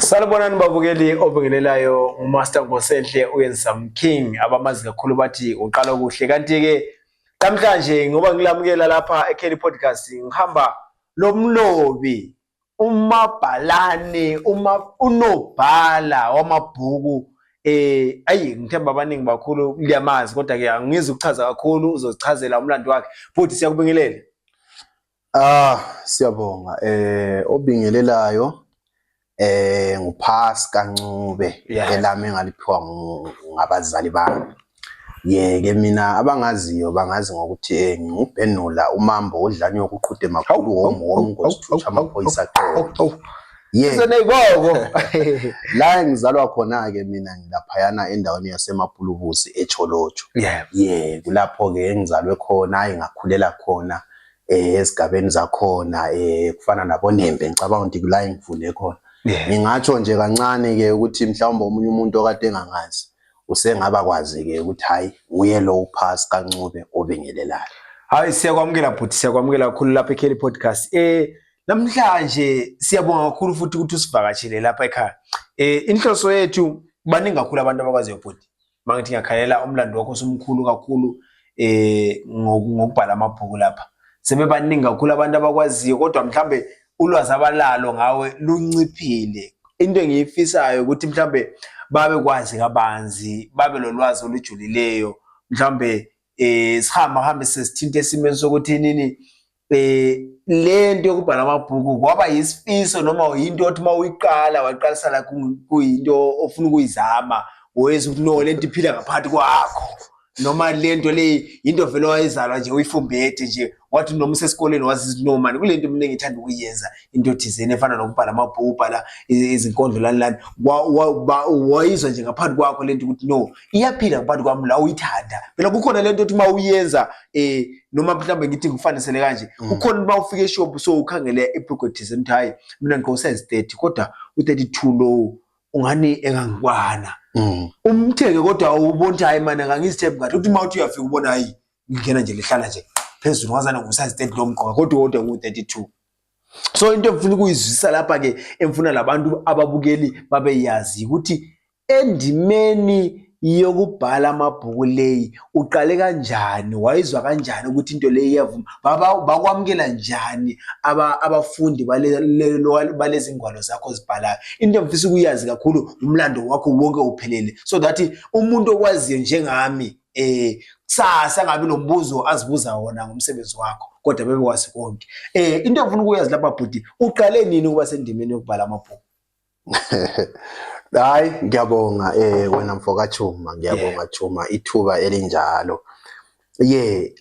Salubonani babukeli obingelelayo uMaster Ngosenhle uYensam King abamazi kakhulu bathi uqala kuhle kanti ke namhlanje ngoba ngilamukela lapha eKelly Podcast ngihamba lomlobi umabhalane unobhala wamabhuku ngithemba abaningi bakhulu liyamazi kodwa ke angizi ukuchaza kakhulu uzochazela umlando wakhe futhi siyakubingelela. Siyabonga obingelelayo nguPhasi kaNcube elami engaliphiwa ngabazali bami. Ke mina abangaziyo bangazi ngokuthi ngubhenula umambo odlanywe ukuqhude emakhulu womngosithutha amaphoyisa aqoqo. La ngizalwa khona ke mina ngilaphayana endaweni yaseMapulubusi eCholotsho. Kulapho ke ngizalwe khona ngakhulela khona esigabeni zakhona kufana naboNembe ngicabanga ukuthi kula engivule khona. Ngingatsho nje kancane ke ukuthi mhlawumbe omunye umuntu okade engangazi usengaba kwazi ke ukuthi hayi nguye lo uPhasi kaNcube obingelelayo. Hayi siyakwamukela futhi siyakwamukela kakhulu lapha eKelly Podcast. Namhlanje siyabonga kakhulu futhi ukuthi usivakashile lapha ekhaya. Inhloso yethu baningi kakhulu abantu abakwaziyo futhi. Mangithi ngiyakhalela umlando wakho somkhulu kakhulu ngokubhala amabhuku lapha. Sebebaningi kakhulu abantu abakwaziyo kodwa mhlambe ulwazi abalalo ngawe lunciphile. Into engiyifisayo ukuthi mhlambe babe kwazi kabanzi babe lolwazi olujulileyo mhlambe sihambe sesithinta esimeni sokuthi nini lento yokubhala amabhuku kwaba yisifiso noma into othi mawuyiqala waqalisa la kuyinto ofuna ukuyizama weza ukuthi no lento iphila ngaphakathi kwakho noma lento le into vele wayizalwa nje uyifumbethe nje wathi noma usesikoleni wazi no man kulento mina ngithanda ukuyenza into thizene efana nokubhala amabhuku bhala izinkondlo lani wayizwa nje ngaphakathi kwakho lento ukuthi no iyaphila ngaphakathi kwami la uyithanda phela kukhona lento othi mawuyenza noma mhlambe ngithi ngifanisele kanje kukhona mawufika eshop so ukhangele ibhuku thizene ukuthi hayi mina ngikosize 30 kodwa u32 lo ungani engangikwana umtheke kodwa ubona hayi mana ngangizithemba ngathi uthi mawuthi uyafika ubona hayi ngingena nje lihlala nje phezulu ngazana ngusize 30 lomqoka kodwa ngu32. So into engifuna ukuyizwisisa lapha ke emfuna labantu ababukeli babeyazi ukuthi endimeni yokubhala amabhuku leyi uqale kanjani wayizwa kanjani ukuthi into leyi iyavuma bakwamukela njani abafundi balezi ngwalo zakho zibhalayo. Into engifisa ukuyazi kakhulu umlando wakho wonke uphelele so that umuntu okwaziyo njengami kusasa ngabe nombuzo azibuza wona ngomsebenzi wakho kodwa bebekwazi konke. Into engifuna ukuyazi lapha bhuti uqale nini ukuba sendimeni yokubhala amabhuku? Hayi ngiyabonga wena mfokachuma ngiyabonga Chuma ithuba elinjalo.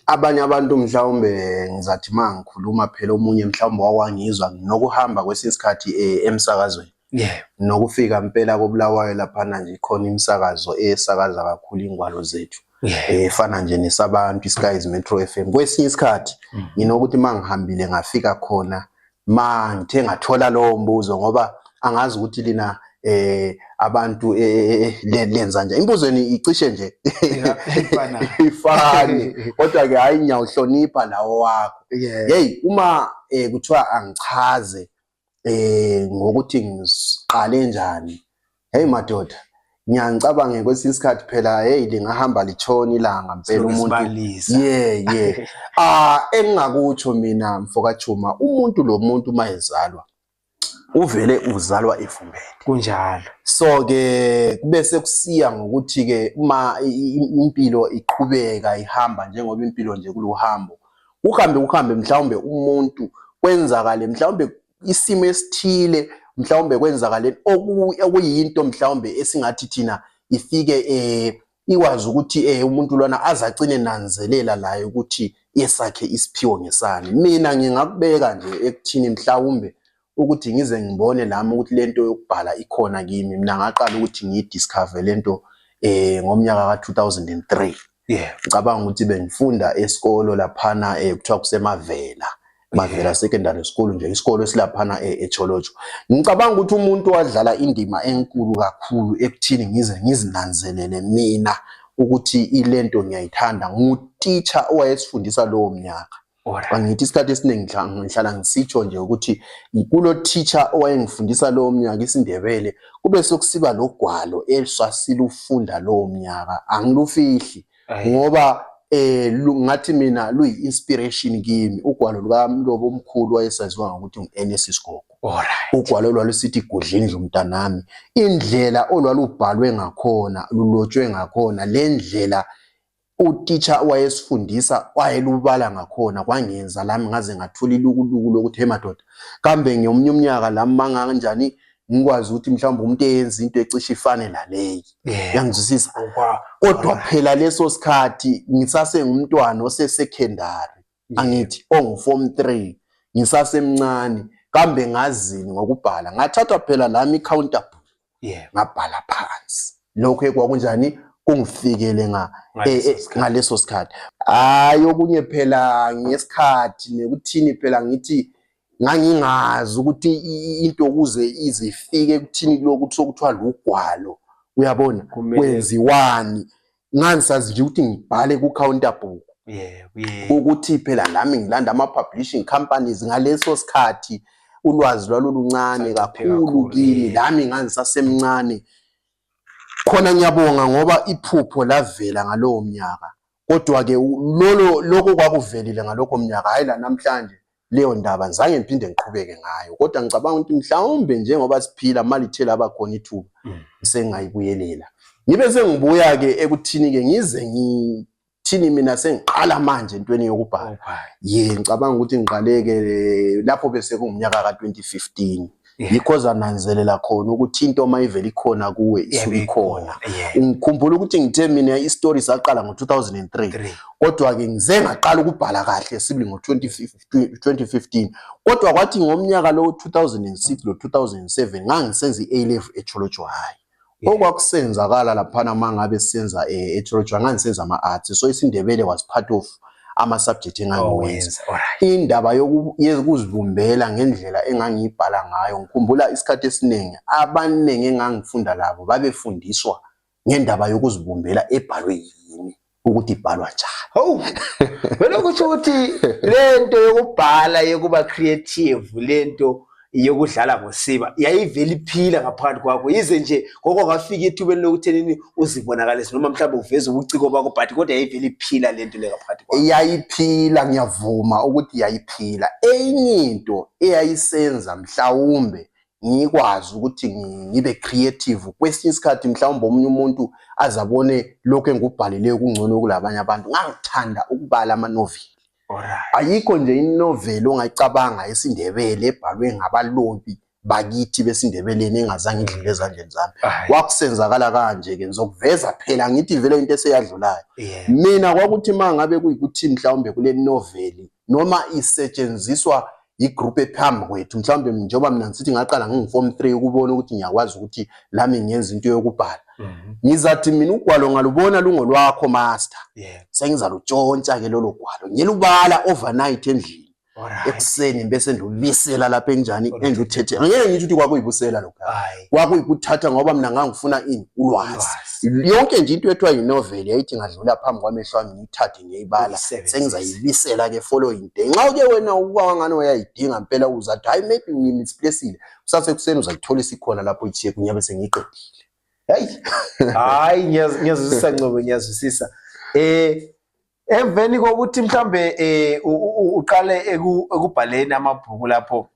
Abanye abantu mhlawumbe ngizathi mangikhuluma phela omunye mhlawumbe wawangizwa nokuhamba kwesisikhathi emsakazweni. Nokufika impela koBulawayo lapha nje khona imsakazo esakaza kakhulu ingwalo zethu. Efana nje nesabantu iSky's Metro FM kwesinye isikhathi nginokuthi mangihambile ngafika khona ngithe ngathola lo mbuzo ngoba angazi ukuthi lina abantu lenza nje imbuzweni icishe nje ifani kodwa ke hayi ngiyawuhlonipha lawo wakho. Uma kuthiwa angichaze ngokuthi ngiqale njani madoda ngiyangicabanga kwesinye isikhathi phela lingahamba litshona ilanga impela umuntu engingakutsho mina mfokachuma umuntu lo muntu mayezalwa uvele uzalwa efumbethe kunjalo. So ke kube sekusiya ngokuthi ke uma impilo iqhubeka ihamba njengoba impilo nje kuluhambo kuhambe mhlawumbe umuntu kwenzakale mhlawumbe isimo esithile mhlawumbe kwenzakale okuyinto mhlawumbe esingathi thina ifike ikwazi ukuthi umuntu lona azacine nanzelela laye ukuthi esakhe isiphiwo ngesani. Mina ngingakubeka nje ekuthini mhlawumbe ukuthi ngize ngibone lami ukuthi lento yokubhala ikhona kimi. Mina ngaqala ukuthi ngiyidiscover lento ngomnyaka ka2003. Ngicabanga ukuthi bengifunda esikolo laphana kuthiwa kuseMavela Mavela Secondary School nje isikolo esilaphana eCholotsho. Ngicabanga ukuthi umuntu wadlala indima enkulu kakhulu ekuthini ngize ngizinanzelele mina ukuthi ilento ngiyayithanda nguteacher owayesifundisa lowo mnyaka. Angithi isikhathi esiningi ngihlala ngisitsho nje ukuthi kulo teacher owayengifundisa lowo mnyaka isiNdebele kube sokusiba logwalo esasilufunda lowo mnyaka angilufihli ngoba ngathi mina luyi-inspiration kimi ugwalo lukamlobo omkhulu wayesaziwa ngokuthi ngu-Ernest Sigogo. Ugwalo lwalusithi Gudlindlu mntanami, indlela olwalubhalwe ngakhona lulotshwe ngakhona le ndlela uteacher wayesifundisa wayelubala ngakhona kwangenza lami ngaze ngathula ilukuluku lokuthi madoda kambe ngiyomnye umnyaka lami manga kanjani ngikwazi ukuthi mhlawumbe umuntu eyenza into ecishe ifane naleyi. Yangizwisisa kodwa phela leso sikhathi ngisase ngumntwana osesecondary angithi ongu-form 3 ngisasemncane kambe ngazini ngokubhala ngathatha phela lami i-counter book ngabhala phansi lokho ekwakunjani kungifikele ngaleso sikhathi. Hayi okunye phela ngesikhathi nekuthini phela ngithi ngangingazi ukuthi into kuze izifike ekuthini lokuthi sokuthiwa lugwalo uyabona kwenziwani ngangisazi nje ukuthi ngibhale ku-counter book ukuthi phela nami ngilanda ama-publishing companies ngaleso sikhathi ulwazi lwaluluncane kakhulu kimi lami ngangisasemncane. Khona ngiyabonga ngoba iphupho lavela ngalowo mnyaka kodwa-ke lokho kwakuvelile ngalokho mnyaka hayi la namhlanje leyo ndaba ngizange ngiphinde ngiqhubeke ngayo kodwa ngicabanga ukuthi mhlawumbe njengoba siphila malithe laba khona ithuba sengayibuyelela ngibe sengibuya-ke ekuthini-ke ngize ngithini mina sengiqala manje entweni yokubhala. Ngicabanga ukuthi ngiqale-ke lapho bese kungumnyaka ka-2015 yikho zananzelela khona ukuthi into mayivele ikhona kuwe isuke ikhona. Ngikhumbula ukuthi ngithe mina istory saqala ngo-2003 kodwa-ke ngize ngaqala ukubhala kahle sibili ngo-2015 kodwa kwathi ngomnyaka lo 2006 lo 2007 ngangisenza i-A-level eTsholotsho High. Okwakusenzakala laphana mangabe senza eTsholotsho High ngangisenza ama-arts so isiNdebele was part of ama-subject engangiwenza. Indaba yokuzibumbela ngendlela engangiyibhala ngayo ngikhumbula isikhathi esiningi abaningi engangifunda labo babefundiswa ngendaba yokuzibumbela ebhalwe yimi ukuthi ibhalwa njani. Wena kusho ukuthi lento yokubhala yokuba creative lento yokudlala ngosiba yayivela iphila ngaphakathi kwakho yize nje ngoko ngafika ethubeni lokuthenini uzibonakalise noma mhlawumbe uveze ubuciko bakho but kodwa yayivela iphila lento le ngaphakathi kwakho. Yayiphila ngiyavuma ukuthi yayiphila. Enye into eyayisenza mhlawumbe ngikwazi ukuthi ngibe creative kwesinye isikhathi mhlawumbe omunye umuntu azabone lokho engubhalileyo kungcono kulabanye abantu ngangithanda ukubala ama-novel. Ayikho nje inoveli ongayicabanga esiNdebele ebhalwe ngabalobi bakithi besindebeleni engazange idlule ezandleni zami. Wakusenzakala kanje-ke ngizokuveza phela ngithi vele into eseyadlulayo. Mina kwakuthi mangabe kuyikuthi mhlawumbe kule noveli noma isetshenziswa igroup ephambi kwethu mhlawumbe njengoba mina ngisithi ngaqala ngingu-form 3 ukubona ukuthi ngiyakwazi ukuthi lami ngenza into yokubhala. Ngizathi mina ugwalo ngalubona lungolwakho master. Sengizalutshontsha-ke lolo gwalo ngilubala overnight endlini. Ekuseni bese ndlubisela lapha enjani endluthethe. Angeke ngithi ukuthi kwakuyibusela lokho. Kwakuyikuthatha ngoba mina ngangifuna ini ulwazi. Yonke nje into ethiwa yinoveli yayithi ngadlula phambi kwamehlo ami ngiyithathe ngiyibala sengizayibisela-ke following day. Nxa-ke wena ukubangane uyayidinga impela uzathi hayi maybe ngimisplaceile kusasa ekuseni uzayithola isikhona lapho ithiye kunyabe sengiyiqedile. Hayi ngiyazwisisa Ncube ngiyazwisisa. Emveni kokuthi mhlambe uqale ekubhaleni amabhuku lapho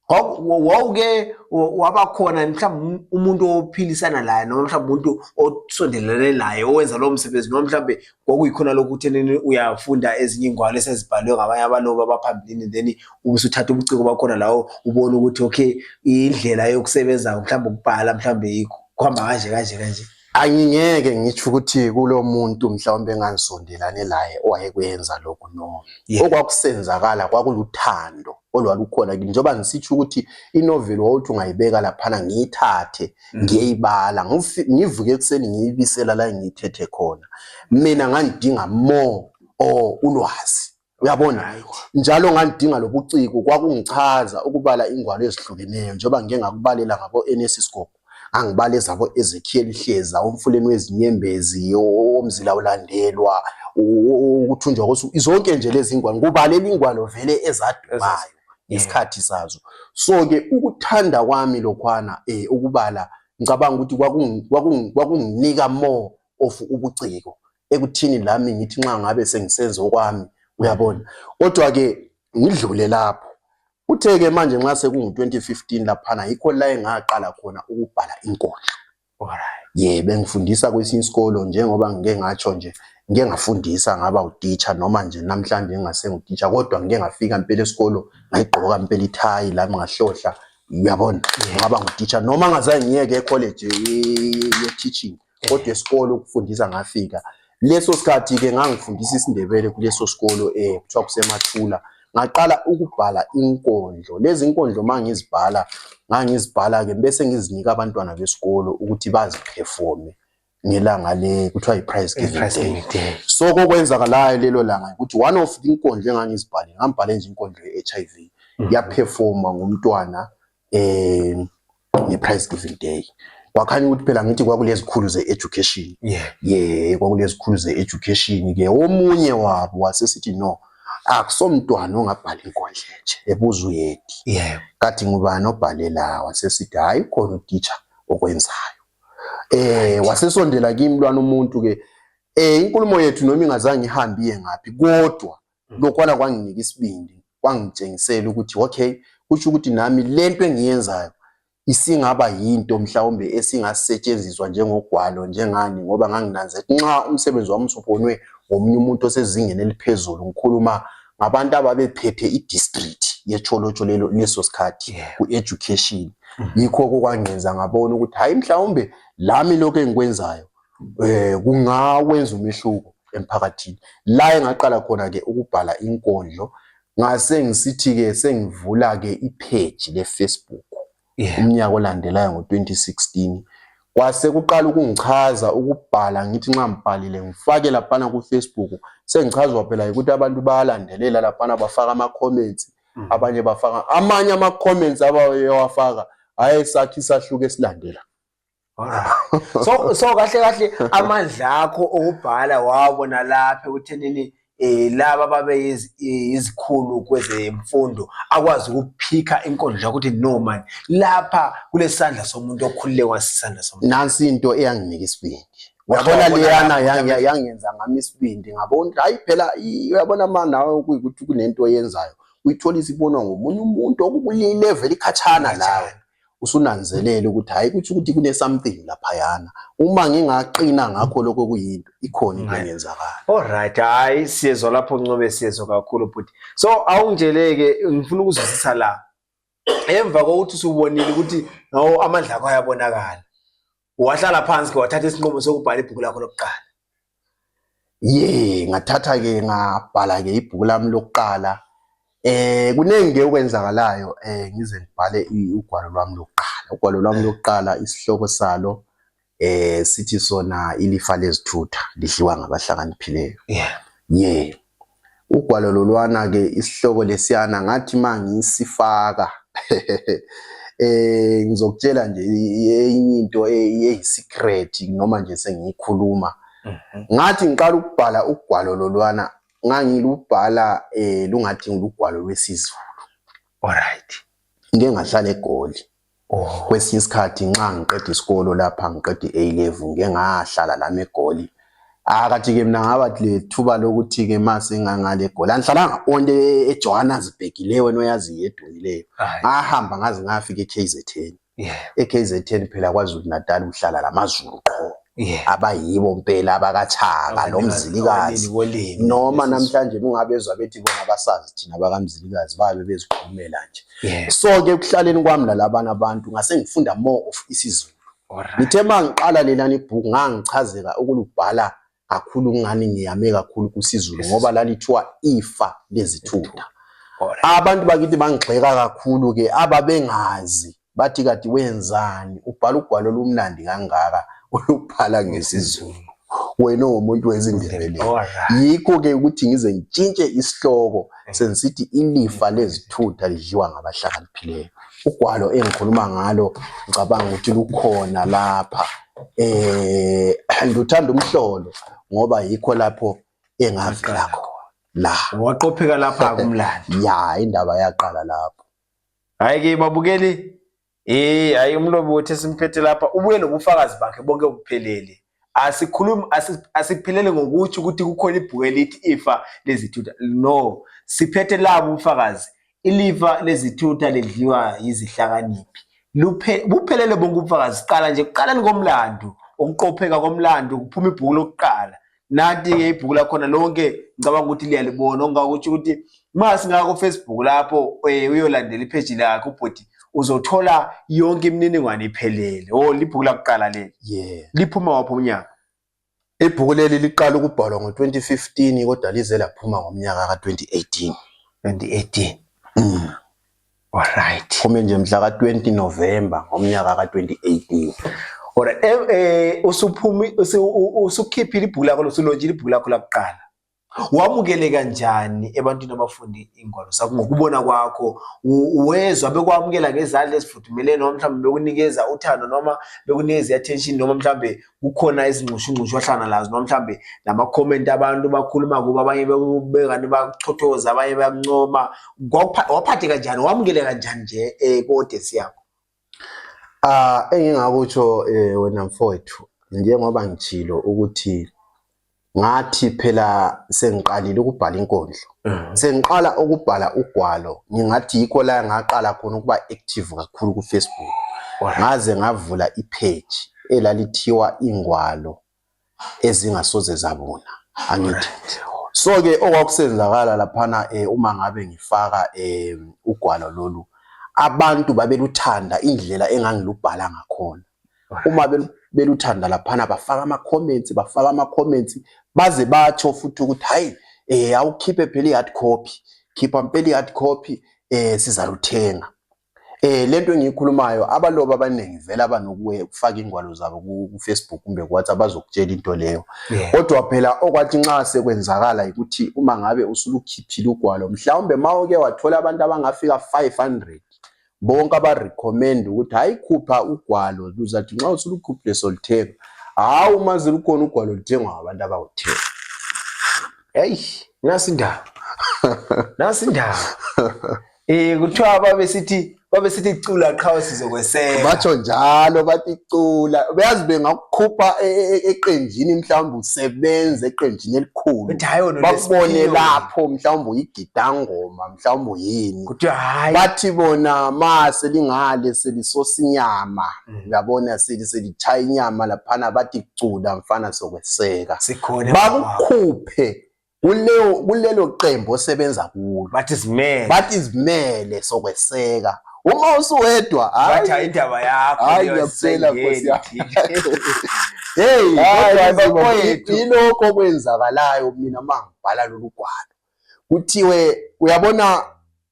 wawuke wabakhona mhlawumbe umuntu ophilisana laye noma mhlawumbe umuntu osondelene naye owenza lo msebenzi noma mhlawumbe kwakuyikhona lokuthi uyafunda ezinye ingwalo esezibhalwe ngabanye abalobi abaphambilini then ubusuthatha ubuciko bakhona lawo ubona ukuthi okay indlela yokusebenza mhlawumbe ukubhala mhlawumbe kuhamba kanje. Angingeke ngitsho ukuthi kulo muntu mhlawumbe enganisondelane laye owayekwenza lokho noma okwakusenzakala kwakuluthando olwalukhona kimi njengoba ngisitsho ukuthi inoveli wawuthi ungayibeka laphana ngiyithathe ngiyibala ngivuke ekuseni ngiyibisela la ngiyithethe khona mina ngandidinga more ulwazi uyabona njalo ngandidinga lobuciko kwakungichaza ukubala ingwalo ezihlukeneyo njengoba ngike ngakubalela ngabo Ernest Sigogo angibale zabo Ezekiel Hleza umfuleni wezinyembezi omzila ulandelwa ukuthunjwa kosuku zonke nje lezi ingwalo kubalela ingwalo vele ezadumayo ngesikhathi sazo. So ke ukuthanda kwami lokhwana ukubala ngicabanga ukuthi kwakunginika more of ubuciko ekuthini lami ngithi nxa ngabe sengisenza okwami uyabona. Kodwa ke ngidlule lapho uthe ke manje nxa sekungu-2015 laphana yikho la engaqala khona ukubhala inkondlo. Bengifundisa kwesinye isikolo njengoba ngike ngatsho nje ngike ngafundisa ngaba utitsha noma nje namhlanje ngingasengutitsha kodwa ngike ngafika impela esikolo ngayigqoka impela ithayi lami ngahlohla uyabona ngaba ngutitsha noma ngazange ngiyeke ecollege ye teaching kodwa esikolo ukufundisa ngafika. Leso sikhathi ke ngangifundisa isiNdebele kuleso sikolo kuthiwa kuseMathula. Ngaqala ukubhala inkondlo. Lezi inkondlo ngangizibhala ke bese ngizinika abantwana besikolo ukuthi baziperforme ngelanga le kuthiwa i-prize giving day. So kokwenzakalayo lelo langa ukuthi one of inkondlo engangizibhale ngambhale nje inkondlo ye-HIV yaperforma ngumntwana ye-prize giving day. Wakhanya ukuthi phela ngithi kwakulezikhulu ze-education. Kwakulezikhulu ze-education ke omunye wabo wasesithi no akusomntwana ongabhala inkondlo nje ebuza uyedi. Kathi ngubani obhalela wasesithi hayi khona utitsha okwenzayo. Wasesondela kimi lwana umuntu ke inkulumo yethu noma ingazange ihambiye ngaphi kodwa lokwana kwanginika isibindi kwangitshengisela ukuthi okay kusho ukuthi nami lento engiyenzayo isingaba yinto mhlawumbe esingasetshenziswa njengogwalo njengani ngoba nganginanze nxa umsebenzi wami usubonwe ngomunye umuntu osezingeni eliphezulu ngikhuluma ngabantu ababephethe i-district yeCholocho leso sikhathi ku-education. Yikho okwangenza ngabona ukuthi hayi mhlawumbe lami lokho engikwenzayo kungawenza umehluko emphakathini. La engaqala khona ke ukubhala inkondlo ngase ngisithi ke sengivula ke ipage leFacebook umnyaka olandelayo ngo-2016 kwase kuqala ukungichaza ukubhala ngithi nxa ngibhalile ngifake laphana kuFacebook sengichazwa phela ukuthi abantu bayalandelela laphana bafaka ama-comments abanye bafaka amanye ama-comments abayewafaka ayesathi sahluke silandela. So kahle amandla akho okubhala wabona lapha ekuthenini laba babe izikhulu kwezemfundo akwazi ukuphika inkondlo ukuthi no man lapha kulesandla somuntu okhulile wasisandla somuntu. Nansi into eyanginika isibindi. Uyabona leyana yangenza ngami isibindi ngabona hayi phela uyabona manje nawe ukuthi kunento oyenzayo uyithola isibonwa ngomunye umuntu okulevel ikhatshana lawe usunanzelela ukuthi hayi ukuthi kune something laphayana uma ngingaqina ngakho lokho kuyinto ikhona into engenzakala. Alright, hayi siyezwa lapho Ncube siyezwa kakhulu futhi. So awungeleke ngifuna ukuzwisisa la emva kokuthi usubonile ukuthi nawo amandla akho ayabonakala wahlala phansi ke wathatha isinqumo sokubhala ibhuku lakho lokuqala. Ngathatha ke ngabhala ke ibhuku lami lokuqala. Kunenge ke okwenzakalayo ngize ngibhale ugwalo lwami lokuqala. Ugwalo lwami lokuqala isihloko salo sithi sona ilifa lezithutha lidliwa ngabahlakaniphileyo. Ugwalo lolwana ke isihloko lesiyana ngathi mangisifaka ngizokutshela nje enye into eyisecret noma nje sengiyikhuluma. Ngathi ngiqala ukubhala ugwalo lolwana ngangilubhala lungathi ngilugwalo lwesiZulu. Alright. Ngike ngahlala eGoli. Kwesinye isikhathi nxa ngiqeda isikolo lapha ngiqeda i-A-level ngike ngahlala lami eGoli. Akathi ke mina ngaba lethuba lokuthi ke mase ngangale eGoli. Angihlala onke eJohannesburg leyo noyazi yedumileyo. Ngahamba ngaze ngafika eKZN. eKZN phela kwaZulu Natal uhlala lamaZulu qho. Abayibo impela abakaChaka noMzilikazi noma namhlanje ungabezwa bethi bona abasazi thina bakaMzilikazi babe bezikhulumela nje. So ke kuhlaleni kwami lalabana abantu ngase ngifunda more of isiZulu. Ngithe mangiqala lelani ibhuku ngangichazeka ukulubhala kakhulu ngani ngiyame kakhulu kusiZulu ngoba lalithiwa ifa lezithutha. Abantu bakithi bangigxeka kakhulu ke ababengazi bathi kade wenzani ubhala ugwalo lumnandi kangaka olubhala ngesiZulu wena umuntu wezindebele. Yikho ke ukuthi ngize ngitshintshe isihloko sensithi ilifa lezithutha lidliwa ngabahlakaniphileyo. Ugwalo engikhuluma ngalo ngicabanga ukuthi lukhona lapha. Ngithanda umhlolo ngoba yikho lapho engavela khona la waqopheka lapha kumlando. ya indaba yaqala lapho. Hayi ke babukeli, hayi umlobi wethu esimphethe lapha ubuye nobufakazi bakhe bonke buphelele. Asikhulumi asiphelele ngokuthi kukhona ibhuku elithi ifa lezithutha. No, siphethe labo ubufakazi. Ilifa lezithutha ledliwa yizihlakaniphi. Buphelele bonke ubufakazi. Siqala nje kuqalani komlando, ukuqopheka komlando kuphuma ibhuku lokuqala. Nathi ke ibhuku lakhona lonke ngicabanga ukuthi liyalibona, ongakuthi ukuthi mase ngako Facebook lapho uyolandela ipage lakho ubhuti uzothola yonke imininingwane iphelele. Libhuku lakuqala leli. Yeah. Liphuma waphi umnyaka? Ibhuku leli liqala ukubhalwa ngo-2015 kodwa lize laphuma ngomnyaka ka-2018. 2018. Alright. Phume nje mhla ka-20 November ngomnyaka ka-2018. Alright, usukhiphile ibhuku lakho usulonjile ibhuku lakho lakuqala. Wamukele kanjani ebantwini abafundi ingwalo sakho ngokubona kwakho? Uwezwa bekwamukela ngezandla ezifudumele noma mhlawumbe bekunikeza uthando noma bekunikeza attention noma mhlawumbe kukhona izinqushunqushu wahlana lazo noma mhlawumbe nama comment abantu bakhuluma kuba abanye bekani bachothoza abanye bayancoma? Waphathe kanjani? Wamukele kanjani nje ku-audience yakho? Engingakutsho wena mfowethu njengoba ngitshilo ukuthi ngathi phela sengiqalile ukubhala inkondlo. Sengiqala ukubhala ugwalo, ngingathi yikho la ngaqala khona ukuba active kakhulu ku Facebook. Ngaze ngavula ipage elalithiwa ingwalo ezingasoze zabona. Angithi. So ke okwakusenzakala laphana uma ngabe ngifaka ugwalo lolu, abantu babeluthanda indlela engangilubhala ngakhona. Uma beluthanda laphana bafaka ama-comments baze batsho futhi ukuthi hayi awukhiphe phela i-hard copy, khipha mpela i-hard copy sizaluthenga. Lento engiyikhulumayo abalobi abaningi vela banokufaka ingwalo zabo ku Facebook kumbe ku WhatsApp bazokutshela into leyo. Kodwa phela okwathi nxa sekwenzakala ukuthi uma ngabe usulukhiphile ugwalo mhlawumbe mawuke wathola abantu abangafika 500 bonke abarecommend ukuthi hayi khupha ugwalo luzathi nxa usulukhuphile soluthenga. Hawu maze lukhona ugwalo luthengwa abantu abawuthenga. Hey, nasi indaba. Nasi indaba. Kuthiwa babesithi icula qhawe sizokweseka. Batsho njalo bathi icula. Beyazi bengakukhupha eqenjini mhlawumbe usebenza eqenjini elikhulu. Bakubone lapho mhlawumbe uyigidangoma mhlawumbe uyini. Kuthiwa hayi. Bathi bona mase lingale selisosa inyama. Uyabona selitshaya inyama laphana bathi icula mfana sokweseka. Sikhona. Bakukhuphe kulelo qembu osebenza kulo. Bathi izimele sokweseka. Uma usuwedwa hayi indaba yakho ngiyakutshela Nkosi yami. Hey, ilokho kwenzakalayo mina mangibhala lolu gwalo. Kuthiwe uyabona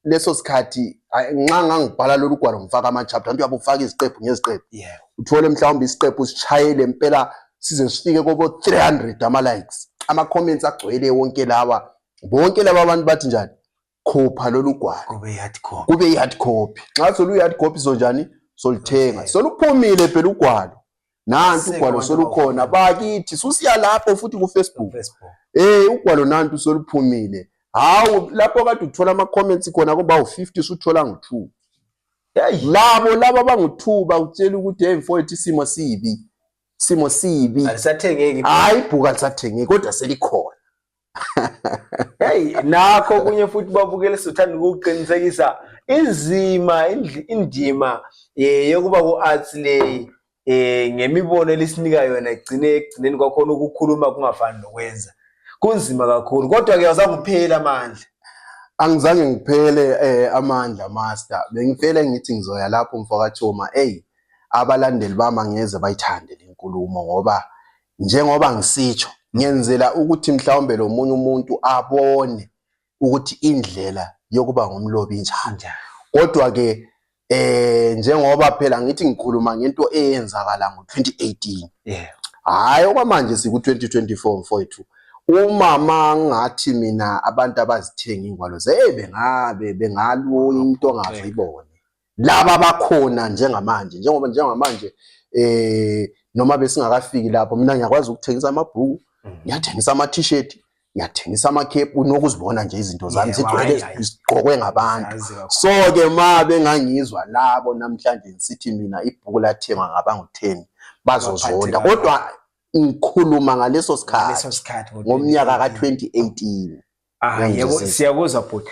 leso sikhathi nxa ngangibhala lolu gwalo ngifaka ama-chapter abantu uyabufaka iziqephu ngeziqephu. Uthole mhlawumbe isiqephu sishayele impela size sifike kobo 300 ama-likes. Ama-comments agcwele wonke lawa. Bonke laba abantu bathi njani? Khupha lolu gwalo. Kube i-hard copy. Nxa solu-hard copy sonjani? Soluthenga. Soluphumile phela ugwalo. Nanti ugwalo solukhona. Bakithi susiya lapho futhi ku Facebook. Ugwalo nanti soluphumile. Hawu lapho kade uthola ama-comments khona kuba u50 usuthola ngo2. Labo abangu2 bakutshela ukuthi hey mfowethu isimo sibi. Alisathengeki. Hayi ibhuku alisathengeki kodwa selikhona. Hey, nakho kunye futhi babukele sothanda ukuqinisekisa indima yokuba ku-arts le ngemibono elisinika yona egcineni kwakhona ukukhuluma kungafani nokwenza. Kunzima kakhulu kodwa ke awuzange uphele amandla. Angizange ngiphele amandla master. Bengifele ngithi ngizoya lapho mfakathoma abalandeli bami angeze bayithande le nkulumo ngoba njengoba ngisitsho ngiyenzela ukuthi mhlawumbe lo munye umuntu abone ukuthi indlela yokuba ngumlobi njani. Kodwa ke njengoba phela ngithi ngikhuluma ngento eyenzakala ngo-2018. Hayi okwamanje siku-2024 mfowethu. Umama ngathi mina abantu abazithenga ingwalo bengalu into ongazibone. Laba bakhona njengamanje noma besingakafiki lapho mina ngiyakwazi ukuthengisa amabhuku, ngiyathengisa ama-t-shirt, ngiyathengisa amakhephu unokuzibona nje izinto zami zigqokwe ngabantu. Yazi So ke ma bengangizwa labo namhlanje ngisithi mina ibhuku lathengwa ngabangu 10 bazozonda, kodwa ngikhuluma ngaleso sikhathi ngomnyaka ka 2018. Yebo siyakuzwa bhuti.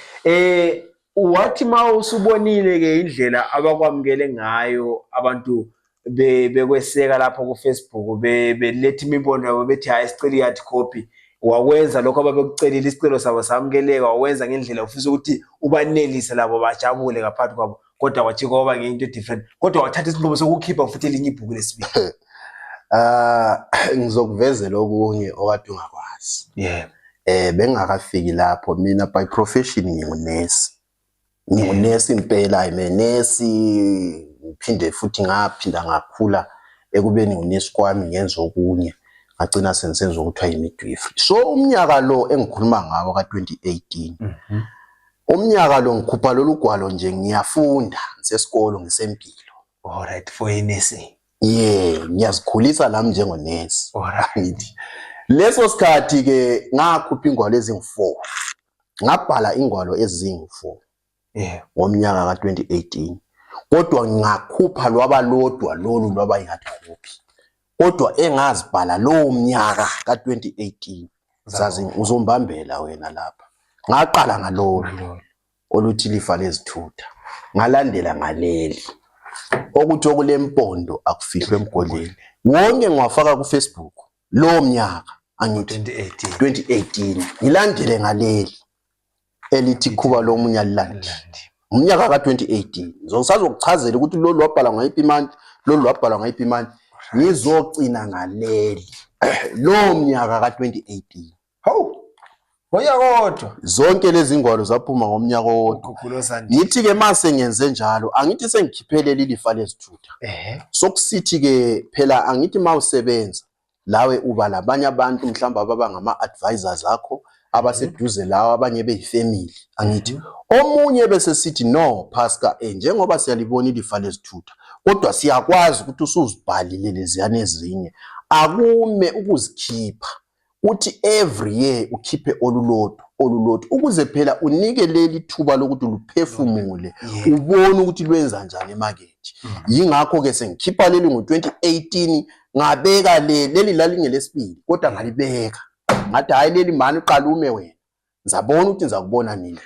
Wathi ma usubonile ke indlela abakwamukele ngayo abantu bekweseka lapho ku Facebook beletha imibono yabo bethi hayi sicela i-hard copy, wakwenza lokho ababekucelile isicelo sabo samukeleka, wawenza ngendlela ufisa ukuthi ubanelise labo bajabule ngaphansi kwabo, kodwa wathi ngoba ngento different, kodwa wathatha isinqumo sokukhipha futhi elinye ibhuku lesibili. Ngizokuvezela okunye okade ungakwazi. Bengakafiki lapho mina by profession ngingunesi. Ngingunesi impela, imenesi ngiphinde futhi ngaphinda ngakhula ekubeni ngunesi kwami ngenza okunye ngagcina senzenza ukuthi ayimidwifery. So umnyaka lo engikhuluma ngawo ka 2018 umnyaka lo ngikhupha lolu gwalo nje ngiyafunda ngisesikolo ngisempilo. Alright, for nursing. Ngiyazikhulisa lami njengonesi. Alright. Leso sikhathi ke ngakhupha ingwalo ezingu4. Ngabhala ingwalo ezingu4. Ngomnyaka ka 2018. Kodwa ngakhupha lwabalodwa lolu lwabayi-hard copy. Kodwa engazibhala lo mnyaka ka 2018. Zazi uzombambela wena lapha. Ngaqala ngalolu oluthi lifa lezithutha. Ngalandela ngaleli okuthi okulempondo akufihlwe emgoleni. Wonke ngiwafaka ku Facebook lo mnyaka angithi 2018 ngilandele ngaleli elithi kuba lo munye alilandi umnyaka ka 2018. Ngizosazokuchazela ukuthi lo lwabhala ngayiphi imandi, lo lwabhala ngayiphi imandi, ngizogcina ngaleli lo mnyaka ka 2018. Hawu ngoya kodwa zonke lezi ngwalo zaphuma ngomnyaka wodwa. Ngithi ke mase ngenze njalo angithi sengikhiphele lilifa lezithutha. Sokusithi ke phela angithi mawusebenza lawe uba labanye abantu mhlamba baba ngama advisors akho abaseduze lawo abanye beyifamily. Angithi omunye bese sithi no Pastor njengoba siyalibona ilifa lezithutha kodwa siyakwazi ukuthi usuzibhalile leziyane ezinye akume ukuzikhipha uthi every year ukhiphe olulodwa ukuze phela unike leli thuba lokuthi luphefumule ubone ukuthi lwenza njani emarket. Yingakho ke sengikhipha leli ngo2018 ngabeka leli lalingelesibili kodwa ngalibeka ngathi hayi leli mani uqala ume wena ngizabona ukuthi nizakubona nini.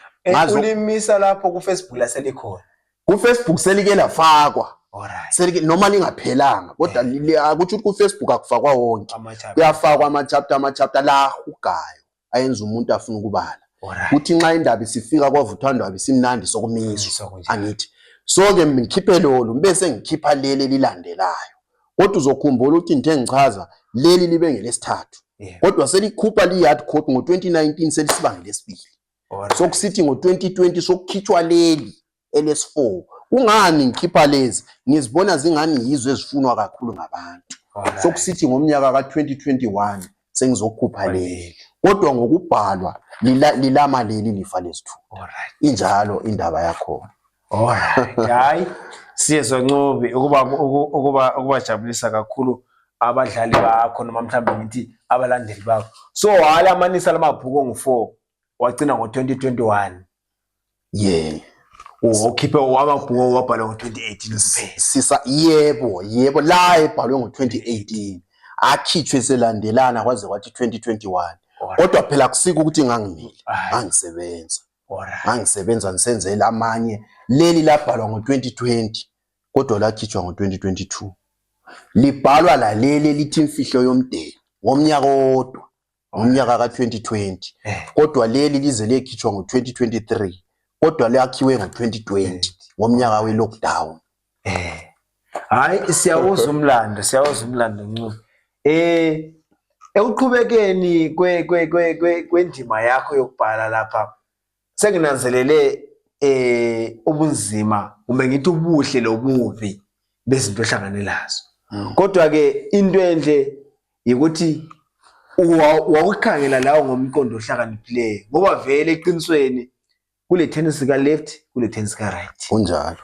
Ulimisa lapho ku Facebook laselikhona. Ku Facebook selike lafakwa. Alright. Selike noma lingaphelanga kodwa akuthi ku Facebook akufakwa wonke. Kuyafakwa ama-chapter la ugayo ayenza umuntu afuna ukubala. Kuthi nxa indaba isifika kwavuthwandaba isimnandi sokumiswa angithi. So ke ngikhiphe lolu bese ngikhipha leli lilandelayo. Kodwa uzokhumbula ukuthi into engichaza leli libe ngelesithathu. Kodwa selikhupha li-hard copy ngo2019 selisiba ngelesibili. Sokusithi ngo2020 sokukhitshwa leli LS4. Kungani ngikhipha lezi ngizibona zingani yizo ezifunwa kakhulu ngabantu. Sokusithi ngomnyaka ka 2021 sengizokhupha leli kodwa ngokubhalwa lilama leli lifa lezithutha. Injalo indaba yakho. Hayi siyezwa Ncube ukuba jabulisa kakhulu abadlali bakho noma mhlambe ngithi abalandeli bakho. So wala amanisa lamabhuku ngu4 wagcina ngo2021. Ukhiphe wamabhuku wabhala ngo2018 sisa. Yebo la ebhalwe ngo2018 akhithwe selandelana kwaze kwathi 2021. Kodwa phela kusika ukuthi ngangimile ngangisebenza nisenzela amanye leli labhalwa ngo2020 kodwa lakhithwa ngo2022. Libhalwa la leli lithi imfihlo yomdeni ngomnyaka wodwa ngomnyaka ka 2020 kodwa leli lize lekhithwa ngo2023 kodwa lakhiwe ngo2020 ngomnyaka we lockdown. Hayi siyawuzwa umlando Ncube. Ekuqhubekeni kwendima yakho yokubhala lapha senginanzelele ubunzima kumbe ngithi ubuhle lobubi bezinto ohlanganelazo. Kodwa ke into enhle ukuthi wakukhangela lawo ngomqondo ohlakaniphileyo ngoba vele eqinisweni kule tennis ka left kule tennis ka right. Kunjalo.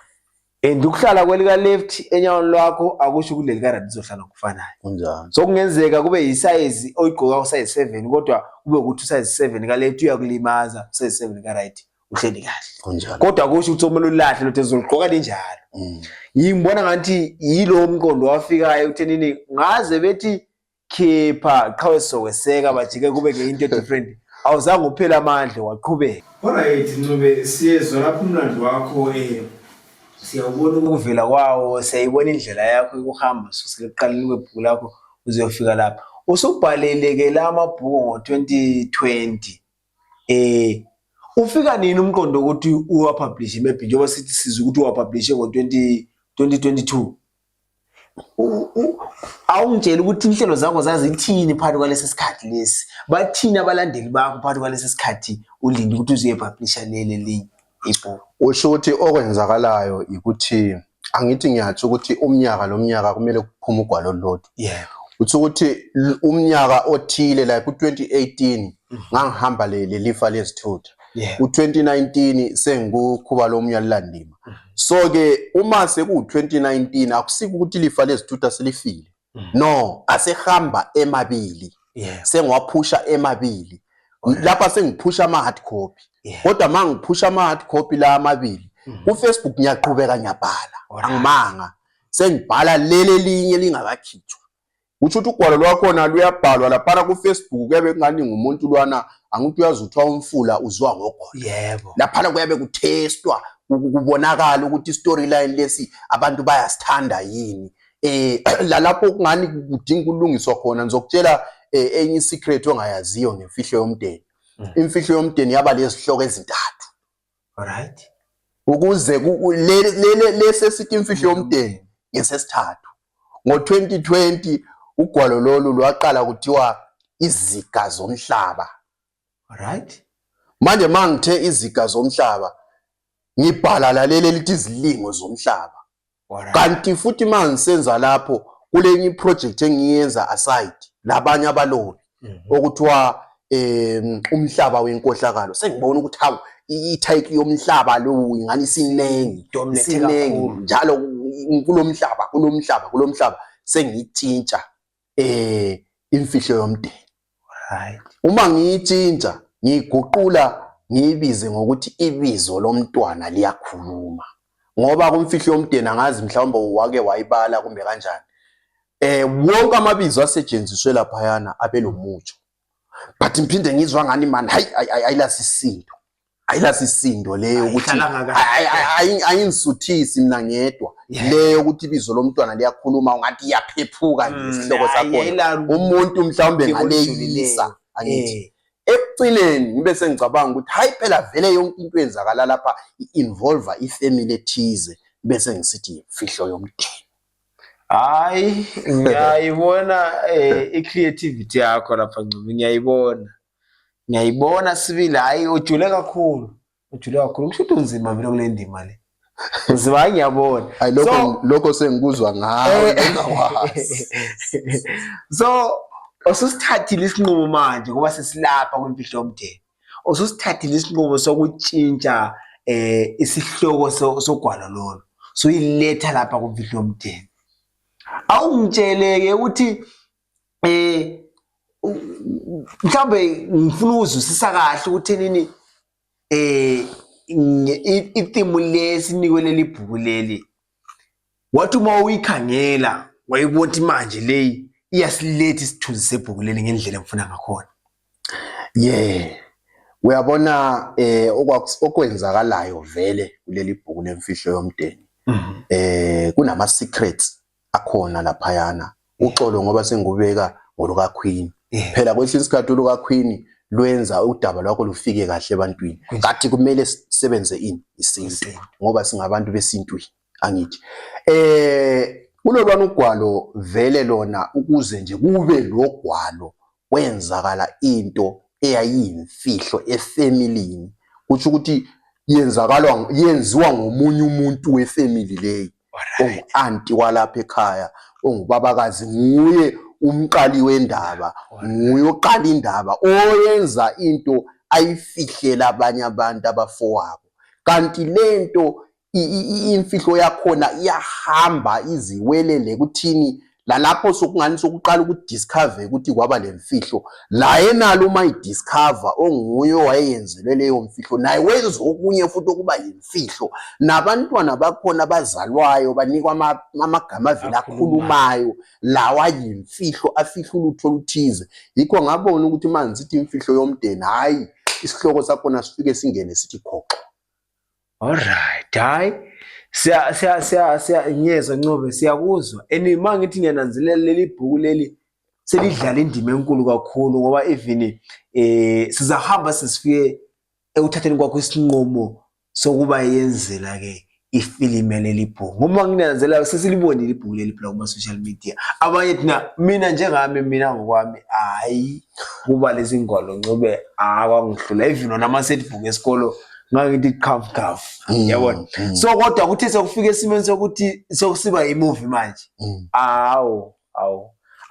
and ukuhlala kwelika left enyaweni lwakho akusho ukuthi lelika right lizohlala ngokufanayo kunjani. so kungenzeka kube isize oyigqoka usize 7 kodwa kube ukuthi usize 7 ka left uyakulimaza usize 7 ka right uhleli kahle kunjani. kodwa akusho ukuthi omele ulahle lotho ezoliqoka linjalo ngibona ngathi yilo umqondo wafikayo uthenini ngaze bethi khipha qhawe sokweseka bajike kube ke into different awuzange uphela amandla waqhubeka. Alright Ncube, siyezwa lapho umlando wakho siyabona ukuvela kwawo, siyayibona indlela yakho yokuhamba sosekuqaleni kwebhuku lakho uzofika lapha. Usubhaleleke la amabhuku ngo-2020. Ufika nini umqondo ukuthi uwapublish maybe njengoba sithi sizwe ukuthi uwapublishe ngo-2022? Awungitshela ukuthi inhlelo zakho zazithini phakathi kwalesi sikhathi lesi? Bathini abalandeli bakho phakathi kwalesi sikhathi ulinde ukuthi uzoyepublisha leli ibhuku? Usho ukuthi okwenzakalayo ukuthi angithi ngiyathi ukuthi umnyaka lomnyaka kumele kuphume ugwalo olulodwa. Yeah. Uthi ukuthi umnyaka othile like u2018 ngangihamba lelifa lezithutha. Yeah. U2019 sengikukhuba lomnya lilandima. So ke uma seku2019 akusiko ukuthi lifa lezithutha selifile. No, asehamba emabili. Yeah. Sengiwaphusha emabili. Lapha sengiphusha ama hard copy. Yeah. Kodwa mangiphusha ama hard copy la amabili ku Facebook ngiyaqhubeka ngiyabhala. Angimanga. Sengibhala lele linye lingakakhithwa. Uthi ugwalo lwakhona luyabhalwa lapha ku Facebook kuyabe ngani ngumuntu lwana angithi uyazuthwa umfula uzwa ngogolo. Yebo. Lapha kuyabe kutestwa ukubonakala ukuthi storyline lesi abantu bayasithanda yini. Lapho kungani kudinga ulungiswa khona ngizokutshela enye secret ongayaziyo ngemfihlo yomndeni. Imfihlo yomndeni yaba lezihloko ezintathu. Alright. Ukuze lese sithi imfihlo yomndeni ngesesithathu. Ngo2020 ugwalo lolu lwaqala kuthiwa iziga zomhlaba. Alright. Manje mangithe iziga zomhlaba ngibhala laleli lithi izilingo zomhlaba. Kanti futhi mangisenza lapho kulenye iproject engiyenza aside labanye abaloli okuthiwa umhlaba wenkohlakalo sengibona ukuthi hawu i-title yomhlaba lo ingani sinengi njalo kulomhlaba sengiyitshintsha imfihlo yomndeni. Right. Uma ngiyitshintsha ngiguqula ngiyibize ngokuthi ibizo lomntwana liyakhuluma ngoba kumfihlo yomndeni angazi mhlawumbe wake wayibala kumbe kanjani. Wonke amabizo asetshenziswe lapha yana abelomutsho. But ngiphinde ngizwa ngani man ayilasisindo leyo ukuthi ayingisuthisi mina ngedwa leyo ukuthi ibizo lomntwana liyakhuluma ungathi iyaphephuka isihloko sakho umuntu mhlawumbe ngaleyisa angithi ekucineni ngibe sengicabanga ukuthi hayi phela vele yonke into eyenzakala lapha involve ifamily ethize bese ngisithi imfihlo yomndeni. Hayi ngiyayibona i-creativity yakho lapha Ncube, ngiyayibona sibili. Hayi ujule kakhulu ngisho ukuthi unzima vele kule ndima le uzima ngiyabona. Hayi lokho sengikuzwa ngawe ngakwazi. So ususithathile isinqumo manje ngoba sesilapha kwimfihlo yomndeni, ususithathile isinqumo sokutshintsha isihloko sogwalo lolo so iletha lapha kwimfihlo yomndeni. Awungitsheleke ukuthi mhlambe ngifuna ukuzwisisa kahle ukuthi nini ithemu lesinikwe leli bhuku leli wathi uma uyikhangela wayibona manje leyi iyasiletha isithunzi sebhuku leli ngendlela engifuna ngakhona. Uyabona okwenzakalayo vele kuleli bhuku lemfihlo yomndeni. Kunama secrets akhona lapha yana. Uxolo ngoba sengubeka ngoluka Queen. Phela kwesinye isikhathi oluka Queen lwenza udaba lwakho lufike kahle ebantwini. Kathi kumele sisebenze isintu ngoba singabantu besintwini angithi. Kulolwana ugwalo vele lona ukuze nje kube logwalo wenzakala into eyayimfihlo efamilini kuthi ukuthi yenziwa ngomunye umuntu wefamily leyi ongu-auntie walapha ekhaya ongubabakazi nguye umqali wendaba nguye oqala indaba oyenza into ayifihlela abanye abantu abafowabo kanti lento imfihlo yakhona iyahamba iziwelele kuthini lalapho sokungani sokuqala ukudiscover ukuthi kwaba lemfihlo la yenalo uma idiscover onguye wayenzelwe leyo mfihlo naye wenza okunye futhi okuba yimfihlo nabantwana bakhona bazalwayo banikwa amagama avela akhulumayo lawa yimfihlo afihla ulutho oluthize yikho ngabona ukuthi manje sithi imfihlo yomndeni hayi isihloko sakhona sifike singene sithi khoxo. Alright, hayi ngiyezwa Ncube siyakuzwa and ngithi ngiyananzelela leli bhuku leli selidlala indima enkulu kakhulu ngoba even sizahamba sisifike ekuthatheni kwakho isinqumo sokuba yenzela ke ifilimu leli bhuku ngoba nginanzelela sesilibonile ibhuku leli phela kuma social media abanye thina mina njengami mina ngokwami hayi kuba lezi ngwalo Ncube akwangihlula even nama set book esikolo ngakithi khaf yabona so kodwa kuthi sekufika esimeni sokuthi sokusiba imovie manje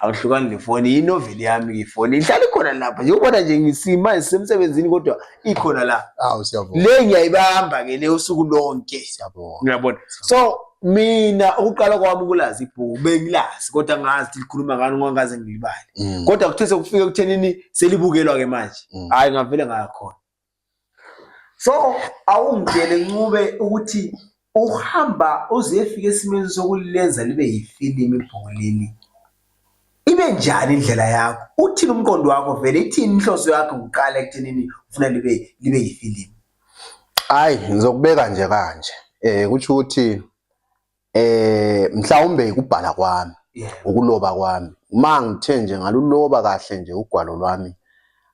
awuhlukani lefoni inoveli yami ifoni ihlala khona lapha nje ubona nje ngisima sisemsebenzini kodwa ikhona la siyabona le ngiyayibamba ke le usuku lonke siyabona ngiyabona so mina ukuqala kwami ukulazi ibhuku bengilazi kodwa ngazi likhuluma ngani ngangaze ngilibale kodwa kuthi sekufika ekuthenini selibukelwa ke manje hayi ngavele ngakhona. So awungitshele Ncube ukuthi uhamba uzefika esimeni sokulenza libe yifilimu ibhuku leli ibe njani indlela yakho uthini umqondo wakho vele ithini inhloso yakho uqala ekuthenini ufuna libe yifilimu? Hayi ngizokubeka nje kanje kuthi ukuthi mhlawumbe ukubhala kwami ukuloba kwami uma ngithe nje ngaluloba kahle nje ugwalo lwami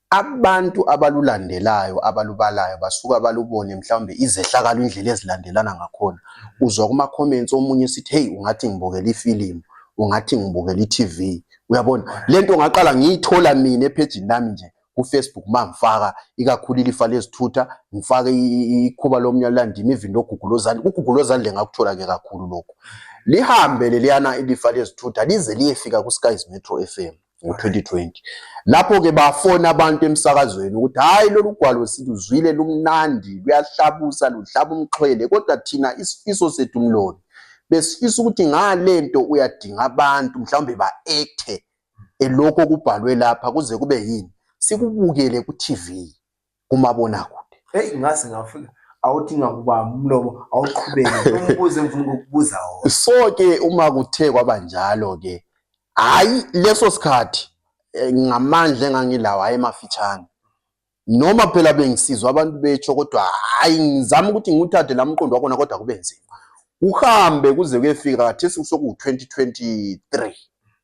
abantu abalulandelayo abalubalayo basuka balubone mhlawumbe izehlakalo indlela ezilandelana ngakhona uzwa kuma comments omunye sithi hey ungathi ngibukela ifilimu ungathi ngibukela iTV uyabona lento ngaqala ngiyithola mina epage lami nje ku Facebook mangifaka ikakhulu ilifa lezithutha ngifaka ikhuba lomnyalandimi even logugulozani ugugulozani ngakuthola ke kakhulu lokho lihambe leliyana ilifa lezithutha lize liyefika ku Skies Metro FM ngo-2020 lapho ke bafona abantu emsakazweni ukuthi hayi lolu gwalo siluzwile lumnandi luyahlabusa luhlaba umxhwele kodwa thina isifiso sethu mlolo besifisa ukuthi ngalento uyadinga abantu mhlawumbe ba-acte elokho kubhalwe lapha kuze kube yini sikubukele ku TV kumabona kude hey ngase ngafika awuthi ngakuba umlomo awuqhubeke umbuzo emfuna ukubuza wona so ke uma kuthe kwabanjalo ke hayi leso sikhathi ngamandla engangilawa emafitshane noma phela bengisizwa abantu betsho kodwa hayi ngizama ukuthi nguthathe la mqondo wakho kodwa kube nzima uhambe kuze kuyefika kathi soku 2023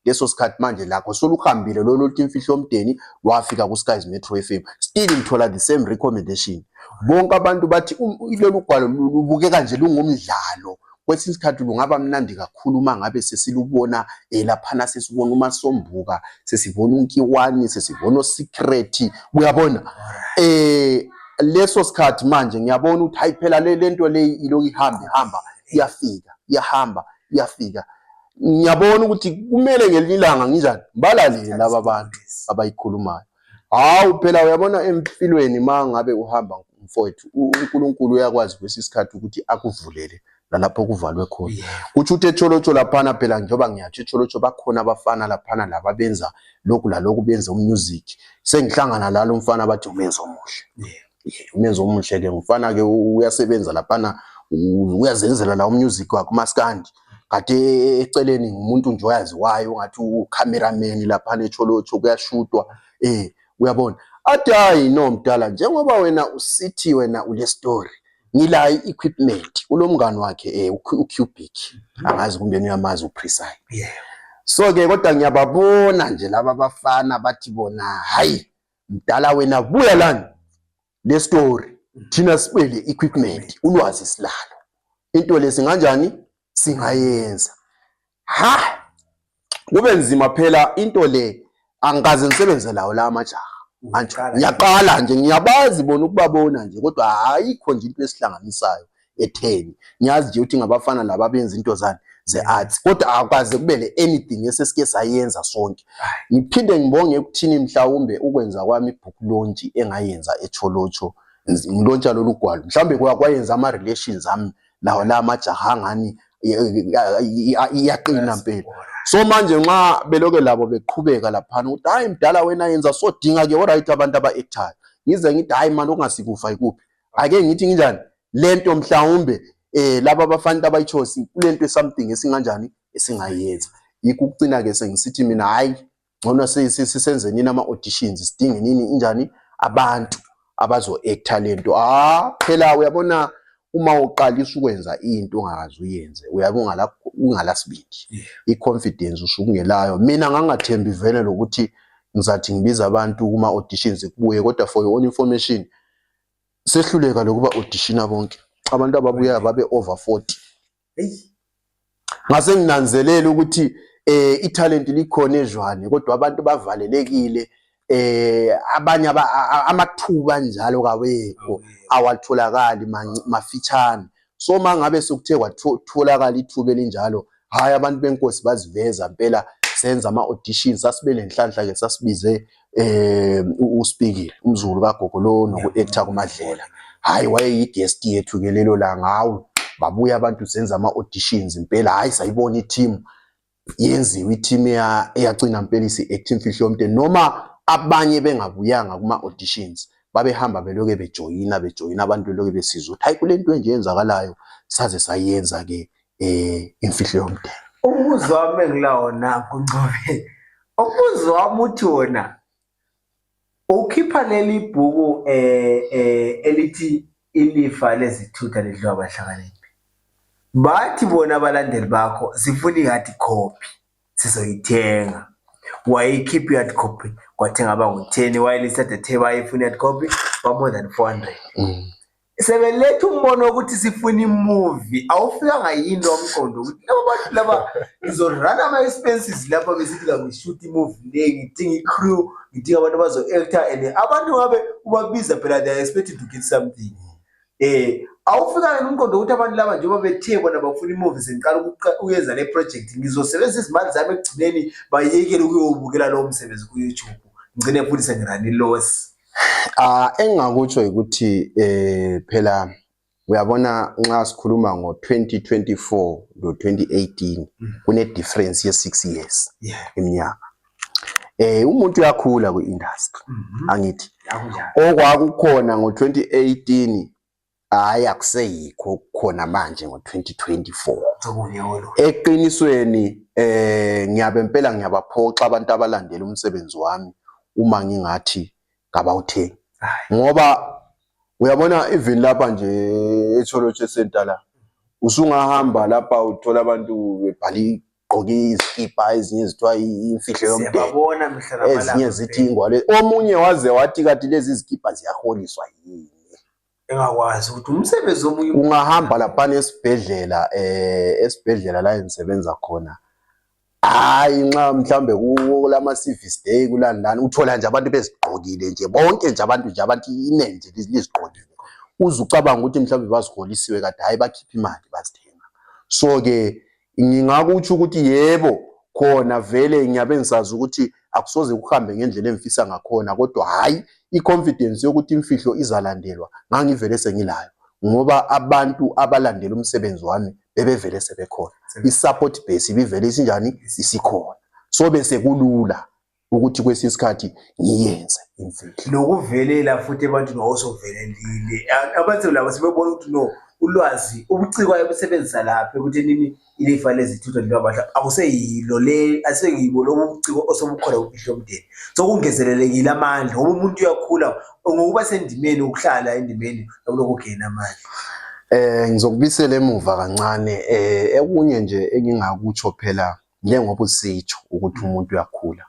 leso sikhathi manje lakho soluhambile lo lothi imfihlo yomndeni wafika ku Skies Metro FM still ngithola the same recommendation bonke abantu bathi lolu gwalo lubukeka nje lungumdlalo kwesinye isikhathi lungaba mnandi kakhulu mangabe sesilubona laphana sesibona uMasombuka sesibona uNkiwani sesibona uSecret uyabona leso sikhathi manje ngiyabona ukuthi hayi phela lento le iloku ihamba iyafika ngiyabona ukuthi kumele ngelinye ilanga nginjani balalele laba bantu abayikhulumayo hawu phela uyabona empilweni mangabe uhamba mfowethu uNkulunkulu uyakwazi kwesisikhathi ukuthi akuvulele lapho kuvalwe khona kuthi uthe Tsholotsho laphana phela njoba ngiyathi Tsholotsho bakhona abafana laphana laba benza lokhu lalokhu benza umusic sengihlangana lalo umfana bathi umenzo omuhle umenzo omuhle ke umfana ke uyasebenza laphana uyazenzela la umusic wakhe uMaskandi kade eceleni umuntu nje oyaziwayo ngathi ucameraman laphana eTsholotsho kuyashutwa uyabona athi hayi no mdala njengoba wena usithi wena ule story ngila equipment ulomngani wakhe uCubic angazi kumbe uyamazi uPrecise so ke kodwa ngiyababona nje laba bafana bathi bona hayi mdala wena buya lana le story thina sibele equipment ulwazi silalo into lesinganjani singayenza kube nzima phela into le angikaze ngisebenze lawo la amajaha manje ngiyaqala nje ngiyabazi bona ukubabona nje kodwa ayikho nje into esihlanganisayo etheni ngiyazi nje ukuthi ngabafana laba benza into zani ze-arts kodwa akwaze kubele anything esesike sayenza sonke ngiphinde ngibonge ukuthini mhlawumbe ukwenza kwami ibook launch engayenza eTsholotsho ngilontsha lolu gwalo mhlawumbe kwayenza ama relations ami lawo la majaha ngani iyaqina impela. So manje nxa beloke labo beqhubeka laphana ukuthi hayi mdala wena yenza so dinga ke alright abantu aba-actayo ngize ngithi hayi manje ongasikufa ikuphi ake ngithi nginjani lento mhlawumbe laba abafanele abayichosi kulento something esinganjani esingayenza yikho ukucina ke sengisithi mina hayi ngcono sisenze nini ama-auditions sidinge nini injani abantu abazo-acta lento phela uyabona uma uqalisa ukwenza into ongakazi uyenze uyabe ungalasibindi i-confidence usukungelayo mina ngangathembi vele lokuthi ngizathi ngibiza abantu kuma-auditions kubuye kodwa for your own information sehluleka lokuba auditiona bonke abantu ababuya babe over 40 ngase nginanzelela ukuthi italent likhona ezwane kodwa abantu bavalelekile abanye amathuba njalo kawekho awatholakali mafitshane so mangabe sokuthe kwatholakala ithuba elinjalo hayi abantu benkosi baziveza impela senza ama-auditions sasibe lenhlanhla ke sasibize uSpikile umzulu kagogo lo noku-acta kuMadlela hayi wayeyi-guest yethu ke lelo la ngawo babuya abantu senza ama-auditions impela hayi sayibona i-team yenziwe i-team eyagcina impela isi-acting Mfihlo Yomteni noma abanye bengabuyanga kuma-auditions babehamba beloke bejoyina abantu beloke besizwa ukuthi hayi kulento enje yenzakalayo saze sayenza ke Imfihlo Yomteni. Umbuzo wami engilawo nakho Ncube umbuzo wami uthi wona ukhipha leli bhuku elithi ilifa lezithutha lidliwa abahlakaniphi bathi bona abalandeli bakho sifuna i-hard copy sizoyithenga wayikhipha i-hard copy kwathenga abangu-10 wayelisade the bayifuna i-hard copy ba more than 400 sebeletha umbono ukuthi sifuna imovie awufikanga yini wamqondo ukuthi laba bantu laba ngizorana ama-expenses lapha besithi la ngishoot imovie le ngidinga i-crew ngidinga abantu abazo-acta and abantu ngabe ubabiza phela they are expected to get something awufika yini umqondo ukuthi abantu laba njengoba bethe bona bafuna imovie sengiqala ukuyenza le project ngizosebenzisa izimali zami ekugcineni bayekele ukuyobukela lowo msebenzi ku-YouTube ngicine futhi sengirana i-loss. Engingakutsho ukuthi phela uyabona nxa sikhuluma ngo-2024 lo-2018 kune difference ye-6 years eminyaka. Umuntu uyakhula kwi-industry angithi okwakukhona ngo-2018 hayi akuseyikho khona manje ngo-2024 eqinisweni ngiyabe impela ngiyabaphoxa abantu abalandela umsebenzi wami uma ngingathi ngabawuthengi ngoba uyabona even lapha nje eTholotshe Center la usungahamba lapha uthola abantu bebhali gqoki izikipa ezinye ezithiwa Imfihlo Yomteni siyabona mhlala ezinye zithi ingwale omunye waze wathi kathi lezi zikipa ziyaholiswa yini engakwazi ukuthi umsebenzi omunye ungahamba lapha esibhedlela la engisebenza khona hayi nxa mhlambe kulama service day kulandani uthola nje abantu bezigqokile nje bonke nje abantu inenje lizigqokile uzucabanga ukuthi mhlambe baziholisiwe kade hayi bakhipha imali bazithenga so ke ngingakutsho ukuthi yebo khona vele ngiyabe ngisazi ukuthi akusoze kuhambe ngendlela emfisa ngakhona kodwa hayi i-confidence yokuthi imfihlo izalandelwa ngangivele sengilayo ngoba abantu abalandela umsebenzi wami bebevele sebekhona i-support base ibivele isinjani isikhona so bese kulula ukuthi kwesinye isikhathi ngiyenze imfihlo nokuvelela futhi abantu nawusovelelile abantu labo sebebona ukuthi no ulwazi ubuciko ayebusebenzisa lapha ukuthi nini ilifa lezithutha lwabahla akuseyilo le aseyibo lobuciko osobukhona kuMfihlo Yomteni sokungezelelekile amandla ngoba umuntu uyakhula ngokuba sendimeni ukuhlala endimeni lokugena amandla. Ngizokubisela emuva kancane ekunye nje engingakutsho phela njengoba usitsho ukuthi umuntu uyakhula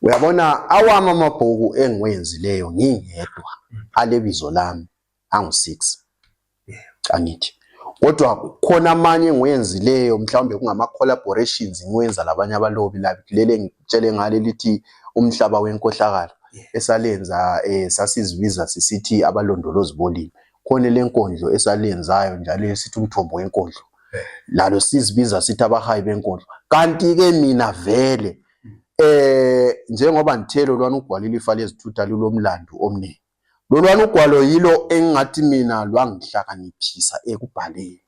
uyabona awami amabhuku engiwenzileyo ngingedwa alebizo lami angu-6 angithi kodwa khona amanye engiwenzileyo mhlawumbe kungama collaborations ngiwenza labanye abalobi lele ngitshele ngale lithi umhlaba wenkohlakala esalenza sasizibiza sisithi abalondolozi bolimi khona lenkondlo esalenzayo njalo esithi umthombo wenkondlo lalo sizibiza sithi abahayi benkondlo kanti ke mina vele njengoba ngithelo lwana ugwalo ilifa lezithutha lulomlando omningi lolwana ugwalo yilo engathi mina lwangihlakaniphisa ekubhaleni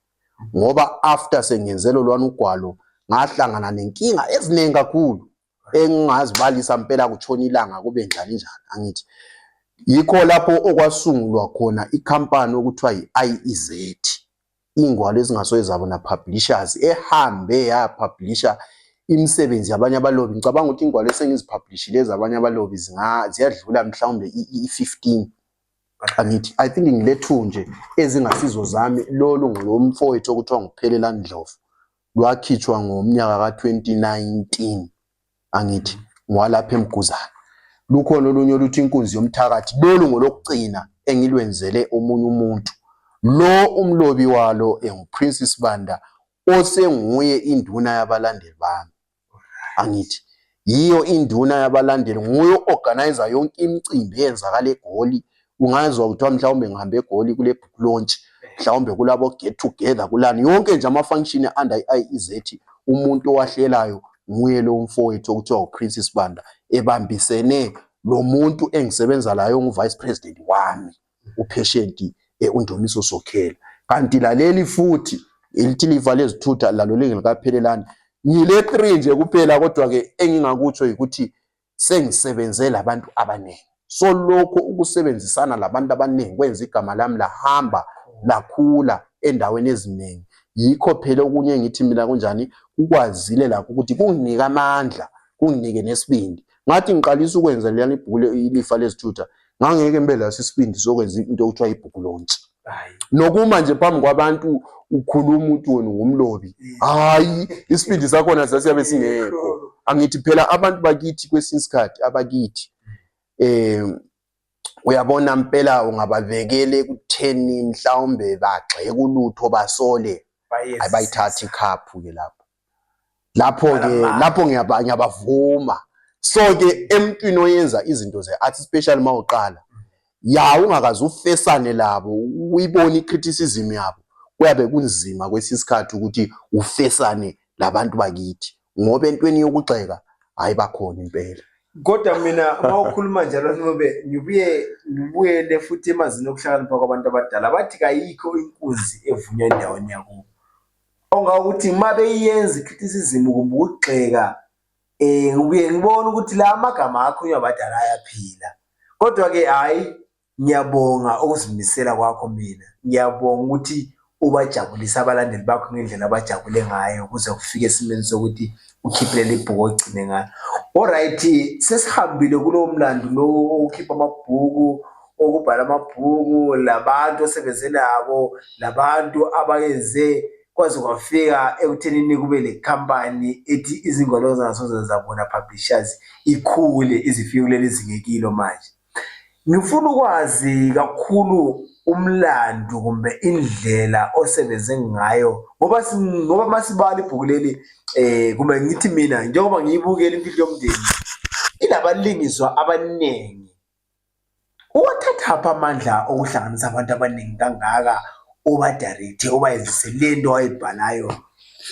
ngoba after sengenzelo lwana ugwalo ngahlangana nenkinga eziningi kakhulu engingazibalisa impela kutshona ilanga kube njani angithi yikho lapho okwasungulwa khona ikhampani okuthiwa yi-IEZ, ingwalo ezingasoze zabona publishers ehambe yapublisha imisebenzi yabanye abalobi. Ngicabanga ukuthi ingwalo esengizipublishile zabanye abalobi ziyadlula mhlawumbe i-15 angithi. I think ngilethu nje ezingasizo zami lolu ngolomfowethu okuthiwa nguPhelelani Ndlovu, lwakhitshwa ngomnyaka ka-2019 angithi, ngwalapha eMguzana. Lukhona olunye oluthi inkunzi yomthakathi, lolu ngolokugcina engilwenzele omunye umuntu. Lo umlobi walo enguPrince Sibanda osenguye induna yabalandeli bami angithi. Yiyo induna yabalandeli, nguye organizer yonke imicimbi eyenzakala eGoli. Ungazwa ukuthi mhlawumbe ngihambe eGoli kule book launch, mhlawumbe kulabo get together kulani, yonke nje ama-function under i-IEZ umuntu owahlelayo nguye lo mfowethu okuthiwa uPrince Sibanda, ebambisene lo muntu engisebenza layo ngu-vice president wami uPatient uNdomiso Sokhela. Kanti laleli futhi elithi lifa lezithutha lalo lingelikaphelelani ngile 3 nje kuphela, kodwa ke engingakutsho ukuthi sengisebenzela abantu abaningi. So lokho ukusebenzisana labantu abaningi kwenza igama lami lahamba lakhula endaweni eziningi. Yikho phela okunye ngithi mina kunjani ukwazile lapho ukuthi kunginika amandla, kunginike nesibindi. Ngathi ngiqalisa ukwenza leli ibhuku ilifa lezithutha ngangeke ngibe laso isibindi sokwenza into okuthiwa ibhuku launch. Nokuma nje phambi kwabantu ukhuluma umuntu wena ngumlobi, hayi isibindi sakhona sasiyabe singekho angithi. Phela abantu bakithi kwesinye isikhathi abakithi uyabona impela ungabavekele ku10 mhlawumbe bagxe kulutho basole abayithatha ikhaphu ke lapho ngiyabavuma. So ke emntwini oyenza izinto ze-art special mawuqala ya ungakazi ufesane labo uyibona i-criticism yabo, kuyabe kunzima kwesisikhathi ukuthi ufesane labantu bakithi ngoba entweni yokugxeka hayi bakhona impela. Kodwa mina mawukhuluma njalo Nobe ngibuye futhi emazini okuhlakanipha kwabantu abadala bathi kayikho inkunzi evunywa endaweni yakubo. Ongakuthi mabeyenza i-criticism kumbe ukugxeka ngibuye ngibona ukuthi la amagama akho abadala ayaphila. Kodwa ke hayi ngiyabonga ukuzimisela kwakho, mina ngiyabonga ukuthi ubajabulisa abalandeli bakho ngendlela abajabule ngayo ukuze kufike esimeni sokuthi ukhiphele ibhuku ogcine ngayo. Alright, sesihambile kulo mlando lo ukhipha amabhuku, okubhala amabhuku, labantu osebenze nabo, labantu abayenze kwaze kwafika ekuthenini kube le company ethi izingwalo zasoze zabona publishers ikhule izifike kuleli zingekilo manje. Ngifuna ukwazi kakhulu umlando kumbe indlela osebenze ngayo ngoba masibala ibhuku leli kumbe ngithi mina njengoba ngiyibukela impilo yomndeni inabalingiswa abaningi. Uwathatha apha amandla okuhlanganisa abantu abaningi kangaka obadirect obayenzise lento ayibhalayo?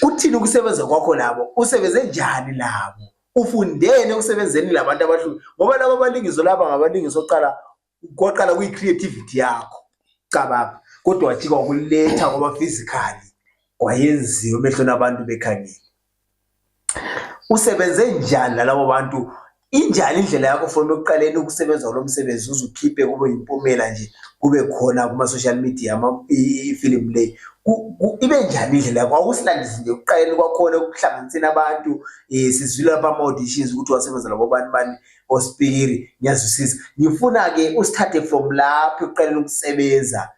Kuthini ukusebenza kwakho labo? Usebenze njani labo? Ufundene ukusebenzeni labantu abahlukile? Ngoba labo abalingiswa laba ngabalingiswa oqala kuyi-creativity yakho cabanga, kodwa wajika ukuletha ngoba physically kwayenziwa emehlweni abantu bekhangile. Usebenze njani labo bantu? Injani indlela yakho from ukuqaleni ukusebenza lo msebenzi uzukhiphe kube impumela nje kube khona kuma social media i-film le ibe njani indlela yakho? Awusilandisi nje ukuqaleni kwakhona ukuhlanganisana abantu sizwile lapha ama-auditions ukuthi wasebenza labo bani ospikiri. Ngiyazwisisa, ngifuna ke usithathe from lapho ukuqaleni ukusebenza,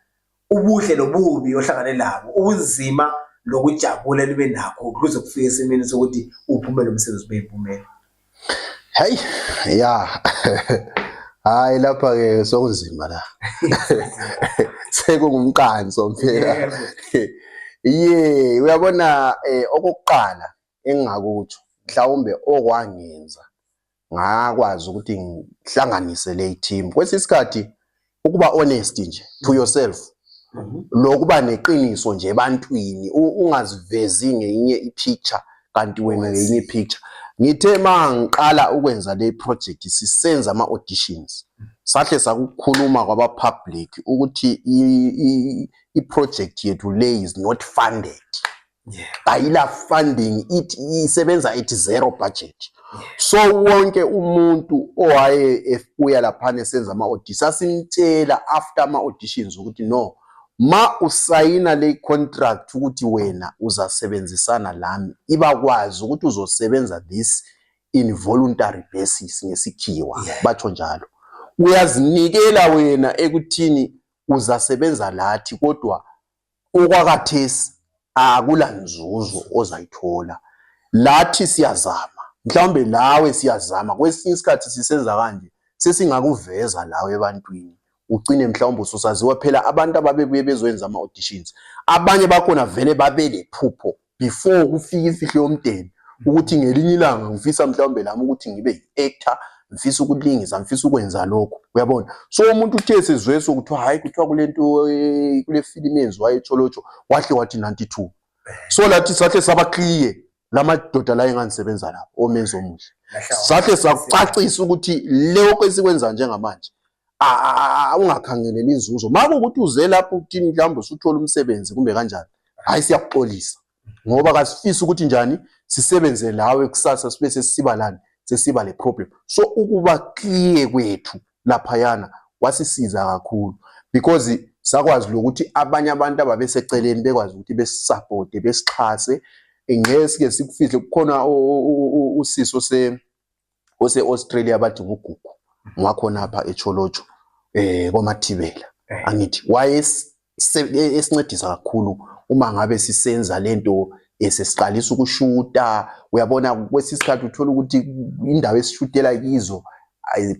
ubuhle nobubi ohlangane labo, ubunzima lokujabula libe nakho ukuze kufike esimeni sokuthi uphumele umsebenzi ube impumela. Hey ya hayi lapha ke sokunzima la sekungumqanso phela. Uyabona okokuqala engingakutsho mhlawumbe okwangenza ngakwazi ukuthi ngihlanganise le team kwesisikhathi ukuba honest nje to yourself, lokuba neqiniso nje ebantwini, ungazivezi ngenye ipicture kanti wena ngenye ipicture. Ngithe mangiqala ukwenza le project sisenza ama auditions sahle sakukhuluma kwaba public ukuthi i-project yethu le is not funded. Ayila funding, isebenza at zero budget. So wonke umuntu owaye uya laphana esenza ama-auditions sasimtshela after ama-auditions ukuthi no, ma usayina le contract ukuthi wena uzasebenzisana lami, ibakwazi ukuthi uzosebenza this in voluntary basis ngesikhiwa, batsho njalo. Uyazinikela wena ekuthini uzasebenza lathi kodwa okwakathesi akula nzuzo ozayithola. Lathi siyazama, mhlawumbe lawe siyazama, kwesinye isikhathi sisenza kanje sesingakuveza lawe ebantwini. Ugcine mhlawumbe ususaziwa phela abantu ababebuye bezoyenza ama-auditions. Abanye bakhona vele babele phupho before kufika imfihlo yomndeni ukuthi ngelinye ilanga ngifisa mhlawumbe lami ukuthi ngibe yi-actor, ngifisa ukulingisa, ngifisa ukwenza lokho, uyabona. So umuntu uthe sezweso kuthiwa hayi kuthiwa kulento kule film yenziwa eTsholotsho wahle wathi 92. So lathi sahle sabakliye lamadoda la enganisebenza lapho omenzo omuhle. Sahle sakucacisa ukuthi lokho esikwenza njengamanje ungakhangeleli inzuzo. Maku ukuthi uze lapho ukuthini mhlawumbe usuthola umsebenzi kumbe kanjani, hayi siyakuxolisa ngoba kasifisa ukuthi njani sisebenze lawe kusasa sibe sesiba lani, sesiba le problem. So ukuba clear kwethu laphayana wasisiza kakhulu because sakwazi lokuthi abanye abantu ababeseceleni bekwazi ukuthi besisupport besixhase. Ngeke sikufihle kukhona usiso ose Australia bathi ngugugu ngakhona apha eTsholotsho komathibela, angithi wayesincedisa kakhulu uma ngabe sisenza lento esesiqalisa ukushuta. Uyabona kwesisikhathi uthola ukuthi indawo esishutela kizo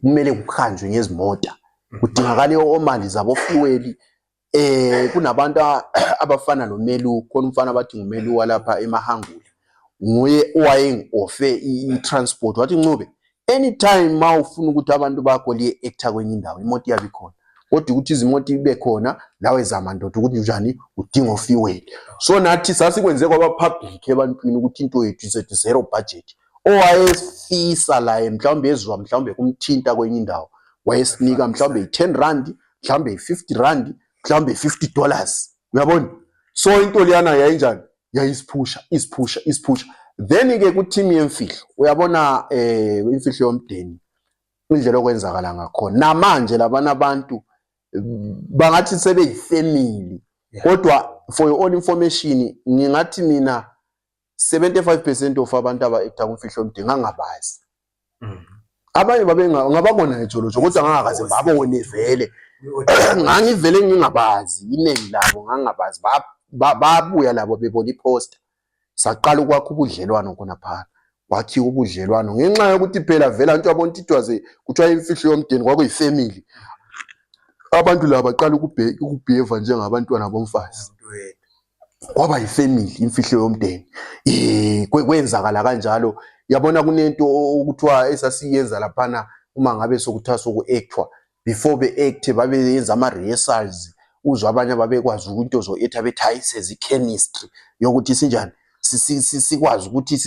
kumele kuhanjwe ngezimota, kudingakala omali zabo fuel. Kunabantu abafana noMelu, khona umfana bathi nguMelu walapha eMahangule, nguye owayengi-offer i-transport wathi Ncube anytime ma ufuna ukuthi abantu bakho liye actor kwenye indawo imoto yabe khona, kodwa ukuthi izimoto ibe khona lawe zama ndoda ukuthi njani udinga fuel. So nathi sasikwenze kwaba public ebantwini ukuthi into yethu isethi zero budget. Owayefisa la mhlawumbe ezwa mhlawumbe kumthinta kwenye indawo wayesinika mhlawumbe i10 rand, mhlawumbe i50 rand, mhlawumbe $50, uyabona. So into liyana yayinjani, isiphusha. Then ke ku team yemfihlo uyabona imfihlo yomndeni indlela okwenzakala ngakhona namanje labana abantu bangathi sebeyifamily, kodwa for your own information ngingathi mina 75% of abantu aba-actor kumfihlo yomndeni ngangabazi. Abanye ngababona eTsholotsho kodwa ngangakaze babone vele. Ngangivele ngingabazi, iningi labo ngangabazi, babuya labo bebona iposter. Saqala ukwakha ubudlelwano khona phana, wakhiwa ubudlelwano ngenxa yokuthi phela vela into yabona itwaze kuthiwa imfihlo yomndeni kwakuyifamily. Abantu laba baqala ukubehave njengabantwana bomfazi, kwaba yifamily imfihlo yomndeni. Kwenzakala kanjalo. Yabona kunento ukuthiwa esasiyenza laphana uma ngabe sokuthatha soku-actwa before be-act babeyenza ama-rehearsals, uzwa abanye babekwazi ukuthi into zo-actor bethi hayi sezi-chemistry yokuthi sinjani sikwazi ukuthi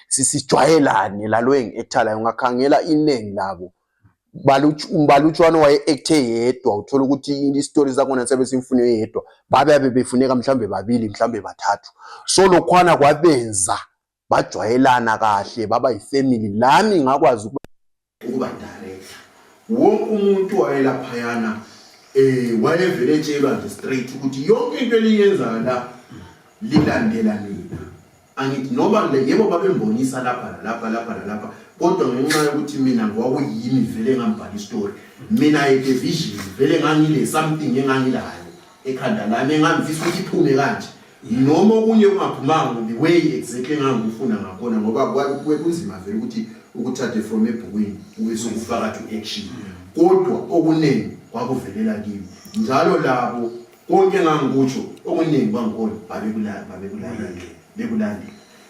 sijwayelane lalo engi-actalayo. Ungakhangela iningi labo balutshwana waye-acte yedwa, uthola ukuthi i-story zakhona sabe simfune yedwa, babe befuneka mhlawumbe babili mhlawumbe bathathu. So lokhwana kwabenza bajwayelana kahle baba yifamily. Lami ngakwazi ukuba direct wonke umuntu wayelaphayana wayevele etshelwa nje straight ukuthi yonke into eliyenza la lilandela mina. Angithi noma yebo babembonisa lapha kodwa ngenxa yokuthi mina ngwakuyimi vele ngambhala istory, mina yeke vision vele ngangile something engangilayo ekhanda lami engangifisa ukuthi iphume kanje noma okunye kungaphumanga the way exactly engangifuna ngakhona, ngoba kunzima vele ukuthi ukuthathe from ebhukwini ubesukufaka to action, kodwa okuningi kwakuvelela kimi njalo labo konke ngangikutsho okuningi bangikona bekulanda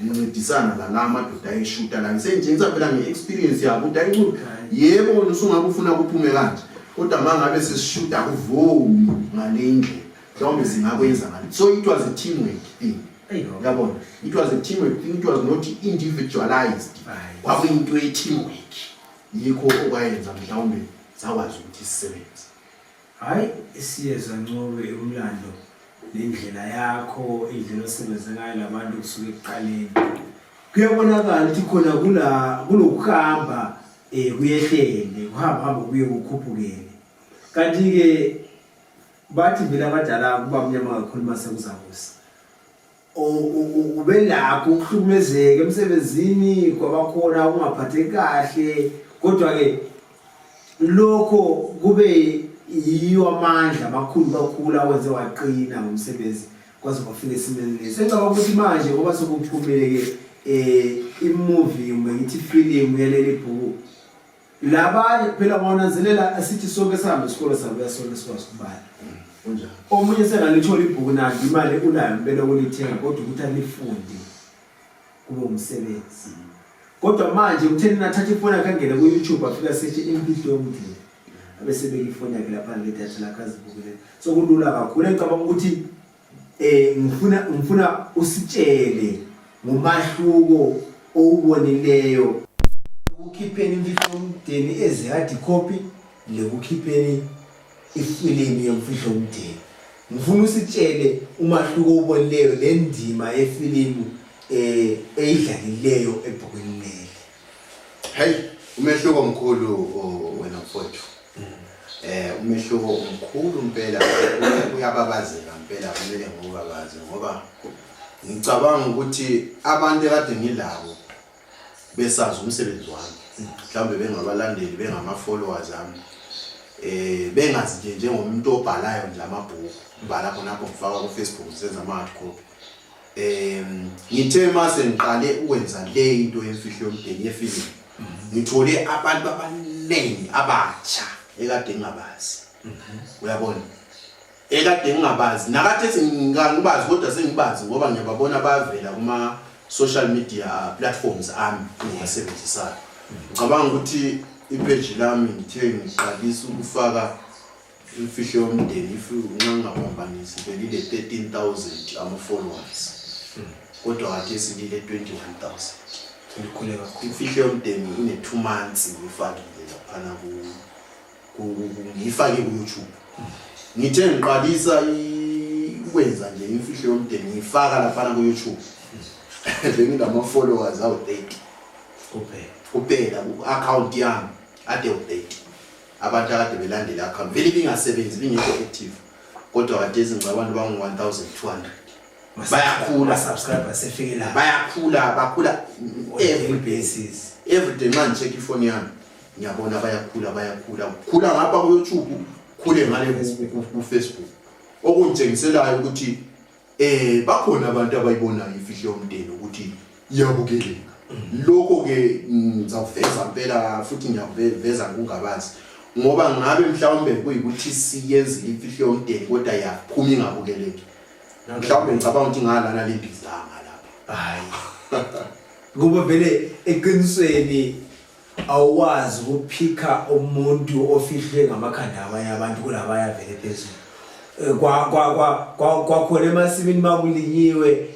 ngincedisana la madoda ayishuta la ngisenjenza phela ngeexperience yabo ukuthi ayincube yebo usungabe ufuna kuphume kanje, kodwa mangabe sesishuta kuvumi ngale indlela mhlawumbe singakwenza ngani. So it was a teamwork thing, yabona, it was a teamwork thing, it was not individualized, kwakuyinto ye-teamwork. Yikho okwayenza mhlawumbe sakwazi ukuthi sisebenze. Hayi siyezwa Ncube umlando nendlela yakho indlela osebenza ngayo labantu kusuka ekuqaleni kuyabonakala ukuthi khona kulokuhamba kuyehlele kuhamba kubuye kukhuphukele kanti ke bathi vele abadala kuba mnyama kakhulu mase kuzakusa ubelakho ukuhlukumezeka emsebenzini kwabakhona ungaphatheki kahle kodwa ke lokho kube yiyo amandla amakhulu kakhulu awenze waqina ngomsebenzi kwaze kwafika esimeni lesi engicabanga ukuthi manje ngoba sokuphumeke imovie ngithi film yaleli bhuku labanye phela bonanzelela asithi sonke sihambe isikole sabuya sonke sikwazi ukubala kunjani omunye sengalithola ibhuku nathi imali unayo impela ukulithenga kodwa ukuthi alifunde kube umsebenzi kodwa manje utheni nathatha ifoni yakhe angene ku YouTube afika search impilo yomndeni abese beka ifoni yakhe lapha le data la kazibukele so kulula kakhulu engicabanga ukuthi ngifuna usitshele ngomahluko owubonileyo ukukhipheni impilo yomndeni ezihard copy lekukhipheni ifilimu yomfihlo yomndeni ngifuna usitshele umahluko owubonileyo lendima yefilimu eyidlalileyo ebhukwini leli. Hey umehluko omkhulu wena mfowethu umehluko omkhulu impela uyababazela impela kumele ngobabaze ngoba ngicabanga ukuthi abantu ekade ngilabo besazi umsebenzi wami mhlawumbe bengabalandeli bengama followers ami bengazi nje njengomuntu obhalayo nje amabhuku ubhala khona lapho ngifaka ku Facebook senza ama hard copy ngithe mase ngiqale ukwenza le into yemfihlo yomndeni yefilimu ngithole abantu abaningi abatsha ekade ngingabazi uyabona ekade ngingabazi nakade singibazi kodwa sengibazi ngoba ngiyababona bayavela kuma social media platforms ami engiwasebenzisayo ngicabanga ukuthi ipage lami ngithe ngiqalisa ukufaka imfihlo yomndeni if ngingabambanisi belile 13,000 ama followers kodwa kade silile 21,000 Likhule kakhulu imfihlo yomndeni ine 2 months ngifakile laphana ngifake ku YouTube ngithe ngiqalisa ukwenza nje imfihlo yomndeni ngifaka laphana ku YouTube benginama followers awu 30 kuphela ku-account yami ade u-30 abantu akade belandela account vele bingasebenzi bingekho active kodwa kade abantu bangu-1200 bayakhula subscribers sefike la bakhula every basis everyday manje check ifoni yami ngiyabona bayakhula khula ngapha ku YouTube khule ngale ku Facebook okungitshengiselayo ukuthi bakhona abantu abayibonayo imfihlo yomndeni ukuthi iyabukeleka lokho ke ngizawuveza impela futhi ngiyaveza kungabazi ngoba ngabe mhlawumbe kuyikuthi siyenze imfihlo yomndeni kodwa yaphuma ingabukeleki mhlawumbe ngicabanga ukuthi ngalana lendizanga lapha hayi ngoba vele eqinisweni awazi ukuphika umuntu ofihlwe ngamakhanda abanye abantu kulabaya vele phezulu kwakhona emasimini makulinyiwe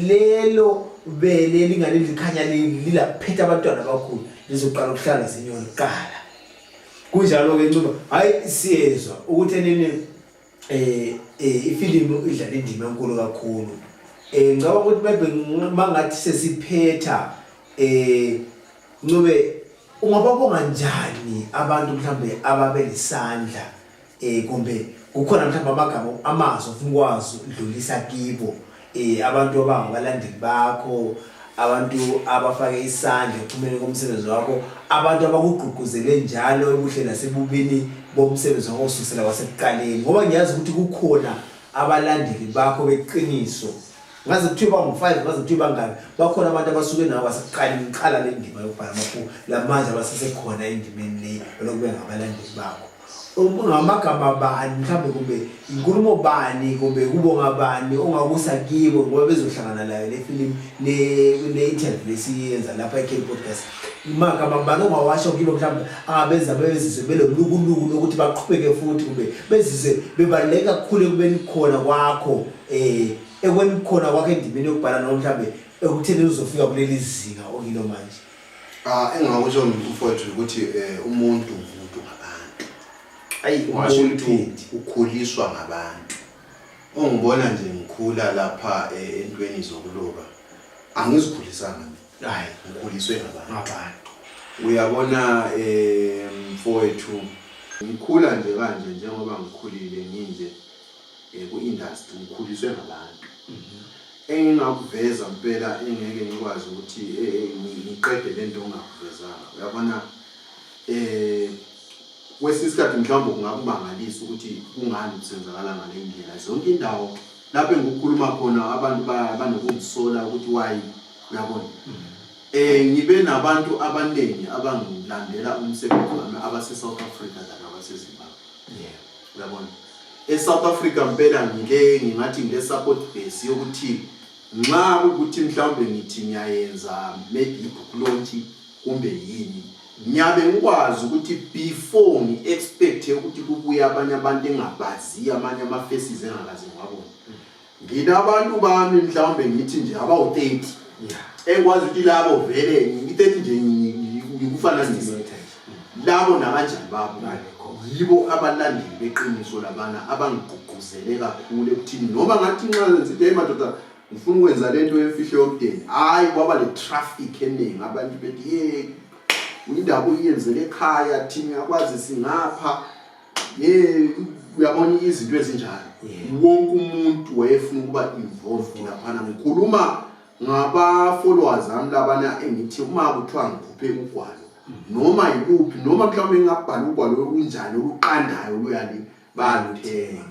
lelo bele lingane likhanya lilaphethe abantwana abakhulu lizoqala ukuhlala zinyoni qala kunjalo ke Ncube hayi siyezwa ukuthi enene ifilimu idlala indima enkulu kakhulu ngicabanga ukuthi bebe mangathi sesiphetha Ncube ungababonga njani abantu mhlambe ababelisandla kumbe kukhona mhlawumbe amagama amazwi ofuna ukwazi udlulisa kibo abantu abangabalandeli bakho abantu abafake isandla ephumeni komsebenzi wakho abantu abakugqugquzele njalo ebuhle nasebubini bomsebenzi wakho osusela kwasekuqaleni ngoba ngiyazi ukuthi kukhona abalandeli bakho beqiniso ngaze kuthiwa bangu5 ngaze kuthiwa bangani bakhona abantu abasuke nawe wasekuqaleni iqhala lendima yokubhala amaphuzu lamanje abasesekhona endimeni le lokube ngabalandeli bakho ngamagama bani mhlambe kumbe inkulumo bani kumbe kubonga bani ongakusa kibo ngoba bezohlangana layo le film le interview lesiyenza lapha eKel Podcast magama bani ongawasho kibo mhlambe abenza bezizwe belomlukuluku lokuthi baqhubeke futhi kumbe bezizwe bebaleka kakhulu ekubeni khona kwakho ekweni khona kwakho endimeni yokubhala noma mhlambe ekutheni uzofika kuleli zinga okilo manje Engakusho mfowethu ukuthi umuntu ngabantu. Umuntu ukhuliswa ngabantu. Ongibona nje ngikhula lapha entweni zokuloba. Angizikhulisanga mina. Hayi, ngikhuliswe ngabantu. Uyabona mfowethu ngikhula nje kanje njengoba ngikhulile nginje ku-industry ngikhuliswe ngabantu. Engingakuveza impela engeke ngikwazi ukuthi ngiqede lento ongakuvezanga. Uyabona kwesisikhathi mhlawumbe kungakumangalisa ukuthi kungani kusenzakala ngale ndlela. Zonke indawo lapho engikukhuluma khona abantu banokungisola ukuthi why uyabona. Ngibe nabantu abaningi abangilandela umsebenzi wami abase South Africa nabase Zimbabwe. Uyabona. South Africa impela ngingathi ngile support base yokuthi nxa ukuthi mhlawumbe ngithi ngiyayenza maybe book launch kumbe yini ngiyabe ngikwazi ukuthi before ngi-expect ukuthi kubuye abanye abantu engabazi amanye ama-faces engakaze ngwabona. Nginabantu bami mhlawumbe ngithi nje abawu-30 engikwazi ukuthi labo vele ngi-30 nje ngikufana labo nabanjani babo yibo abalandeli beqiniso labana abangigqugquzele kakhulu ekuthini noma ngathi nxa ngithi madoda ngifuna ukwenza lento yemfihlo yomndeni hayi kwaba le traffic eningi abantu bethi indaba uyenzele ekhaya thina yakwazi singapha uyabona izinto ezinjalo. Wonke umuntu wayefuna ukuba involved laphana. Ngikhuluma ngaba-followers ami labana engithi uma kuthiwa ngikhuphe ugwalo noma yikuphi noma mhlawumbe ngingabhala ugwalo olunjani oluqandayo luyali baluthenga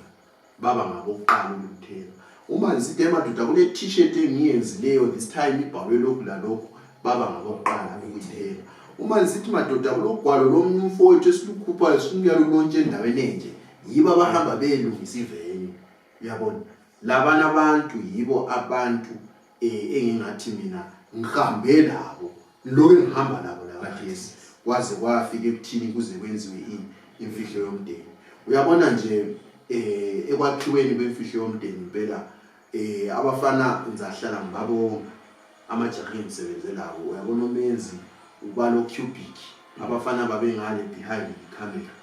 baba ngabokuqala ukuthenga. Uma ngisithi madoda kule t-shirt engiyenzileyo this time ibhalwe lokhu lalokhu baba ngabokuqala ukuthenga. Uma ngisithi madoda kulogwalo lomnye umfowethu esilukhuphayo sifuneka lonke endaweni enje yibo abahamba belungisa ivenue. Uyabona labana abantu yibo abantu engingathi mina ngihambe labo lo engihamba labo lakathesi kwaze kwafika ekuthini kuze kwenziwe imfihlo yomndeni. Uyabona nje ekwakhiweni kwemfihlo yomndeni impela abafana ngizahlala ngibabonga amajaha engisebenzelayo. Uyabona umenzi ubalo cubic abafana babengale behind the camera.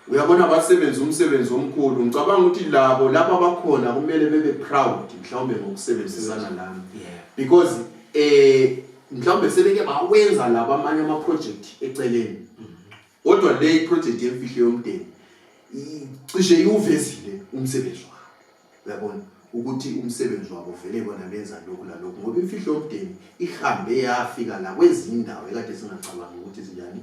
Uyabona basebenza umsebenzi omkhulu. Ngicabanga ukuthi labo lapha bakhona kumele bebe proud mhlawumbe ngokusebenzisana nami because mhlawumbe sebeke bawenza laba amanye ama project eceleni. Kodwa le project yemfihlo yomndeni cishe iuvezile umsebenzi wabo. Uyabona ukuthi umsebenzi wabo vele bona benza lokhu lalokhu ngoba imfihlo yomndeni ihambe yafika la kwezinye indawo ekade singacabanga ukuthi zinjani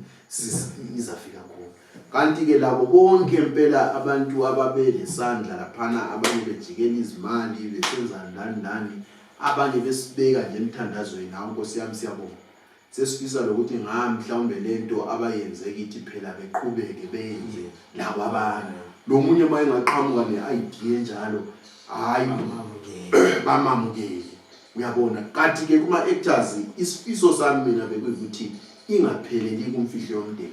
izafika khona. Kanti ke labo bonke impela abantu ababelesandla laphana abanye bejikela izimali besenza ndani abanye besibeka nje emthandazweni nawo Nkosi yami siyabonga. Sesifisa lokuthi mhlawumbe lento abayenze kithi phela beqhubeke benze labo abantu. Lo munye maye ngaqhamuka ne-idea njalo hayi bamamukele. Uyabona kanti ke kuma actors isifiso sami mina bekuyikuthi ingapheleli kumfihlo yomndeni.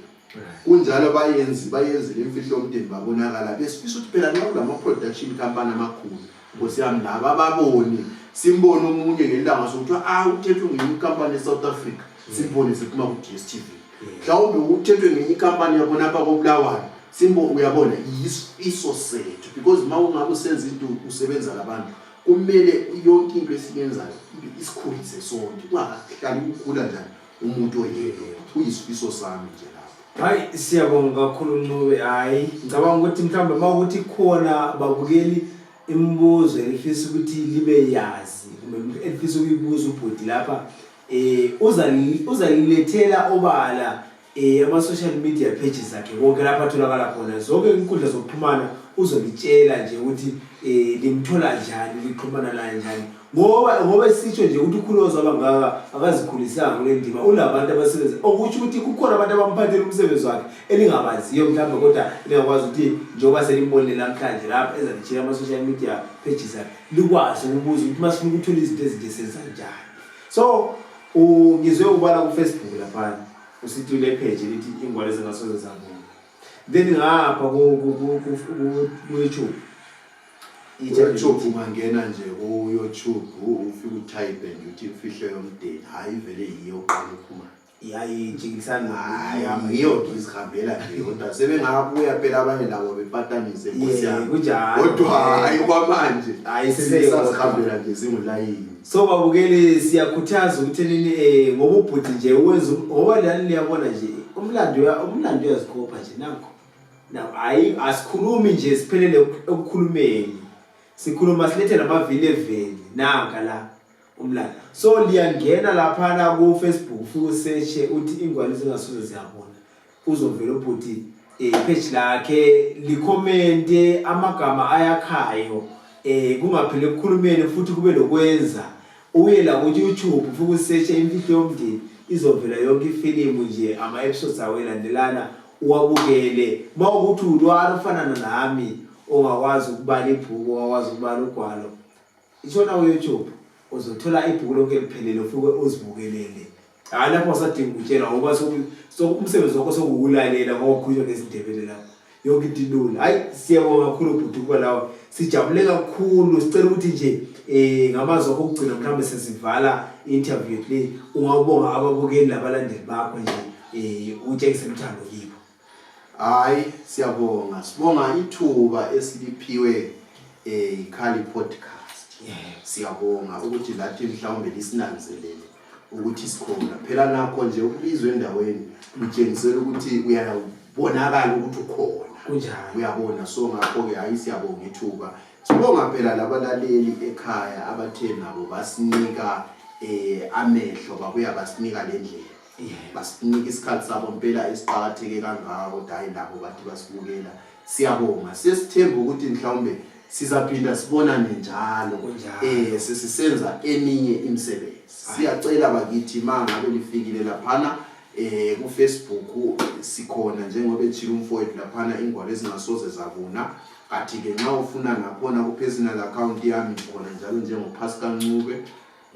Kunjalo bayenze lemfihlo yomndeni babonakala besifisa ukuthi phela kulama production company amakhulu Nkosi yami laba babone simbone umunye ngelanga sokuthi uthethwe ngenye company eSouth Africa simbone siphuma ku DStv. Mhlawumbe uthethwe ngenye company yabona apha koBulawayo simbone. Uyabona isifiso sethu because mawungabe usenza into usebenza labantu kumele yonke into esiyenzayo isikhulise sonke kungahlali ukukhula njani umuntu oyedwa. Kuyisifiso sami nje lapho. Hayi siyabonga kakhulu Ncube. Hayi ngicabanga ukuthi mhlawumbe mawukuthi khona babukeli imibuzo elifisa ukuthi libe yazi kumbe elifisa ukuyibuza ubhudi lapha uzalilethela obala ama social media pages akhe konke lapha atholakala khona zonke inkundla zokuxhumana uzolitshela nje ukuthi limthola njani liqhumana la njani ngoba sisho nje ukuthi ukhulozo abangaka akazikhulisanga kule ndima unabantu abasebenza okuthi ukuthi kukhona abantu abamphathela umsebenzi wakhe elingabaziyo mhlawumbe kodwa lingakwazi ukuthi njengoba selimbonile namhlanje lapha ezalitshela ama social media pages akhe likwazi ukubuza ukuthi masifuna ukuthola izinto ezinje senza njani. So ngizwe ubala ku Facebook lapha usithi le page lithi ingwalo ezingasoze zabona then ngapha ku YouTube YouTube ungangena nje ku YouTube ufike utype nje uthi imfihlo yomndeni hayi vele yiyo oqala ukuphuma iyayijikisana yiyo ngizihambela nje kodwa sebengabuya phela abanye labo bepatanise nkosiyami kunjalo kodwa hayi kwamanje sesihambela nje singulayini. So babukeli siyakhuthaza ukuthi nini ngoba ubhuti nje uwenza ngoba lani liyabona nje umlando uyazikhopha nje nakho hayi asikhulumi nje siphelele ukukhulumeni sikhuluma silethe namavili eveli nanka la umlando. So liyangena lapha ku Facebook ufike usearch uthi ingwalo zingasoze ziyabona uzovela ubhuti page lakhe likommente amagama ayakhayo kungaphela ukukhulumeni futhi kube lokwenza uye la ku YouTube ufike usearch imfihlo yomndeni izovela yonke ifilimu nje ama episodes awelandelana uwabukele mawukuthi ulwana ufana nami ongakwazi ukubala ibhuku ongakwazi ukubala ugwalo ishona ku YouTube uzothola ibhuku lonke liphelele ufike uzibukelele hayi lapho usadinga ukutshela ngoba so umsebenzi wakho sokulalela ngoba ukhuluma ngesindebele lapho yonke into ilula. Hayi siyabonga kakhulu ubhuti kuba lawo sijabule kakhulu sicela ukuthi nje ngamazwi akho okugcina mhlawumbe sesivala interview le ungabonga ababukeli labalandeli bakho nje utshengise umthando kibo. Hayi siyabonga sibonga ithuba esiliphiwe iKhali podcast. Siyabonga ukuthi lathi mhlawumbe lisinanzelele ukuthi sikhona phela nakho nje ukubizwe endaweni utshengisela ukuthi uyabonakala ukuthi ukhona kunjalo uyabona. So ngakho ke hayi siyabonga ithuba sibonga phela labalaleli ekhaya abathe nabo basinika amehlo babuya basinika lendlela basinika isikhathi sabo impela esiqhakatheke kangako hayi labo bathi basibukela. Siyabonga sesithemba ukuthi mhlawumbe sizaphinda sibonane njalo sesisenza eminye imisebenzi. Siyacela bakithi mangabe lifikile laphana ku Facebook sikhona njengoba ethile umfowethu laphana ingwalo ezingasoze zabuna. Kathi ke nxa ufuna ngakhona ku personal account yami khona njalo njengo Pascal Ncube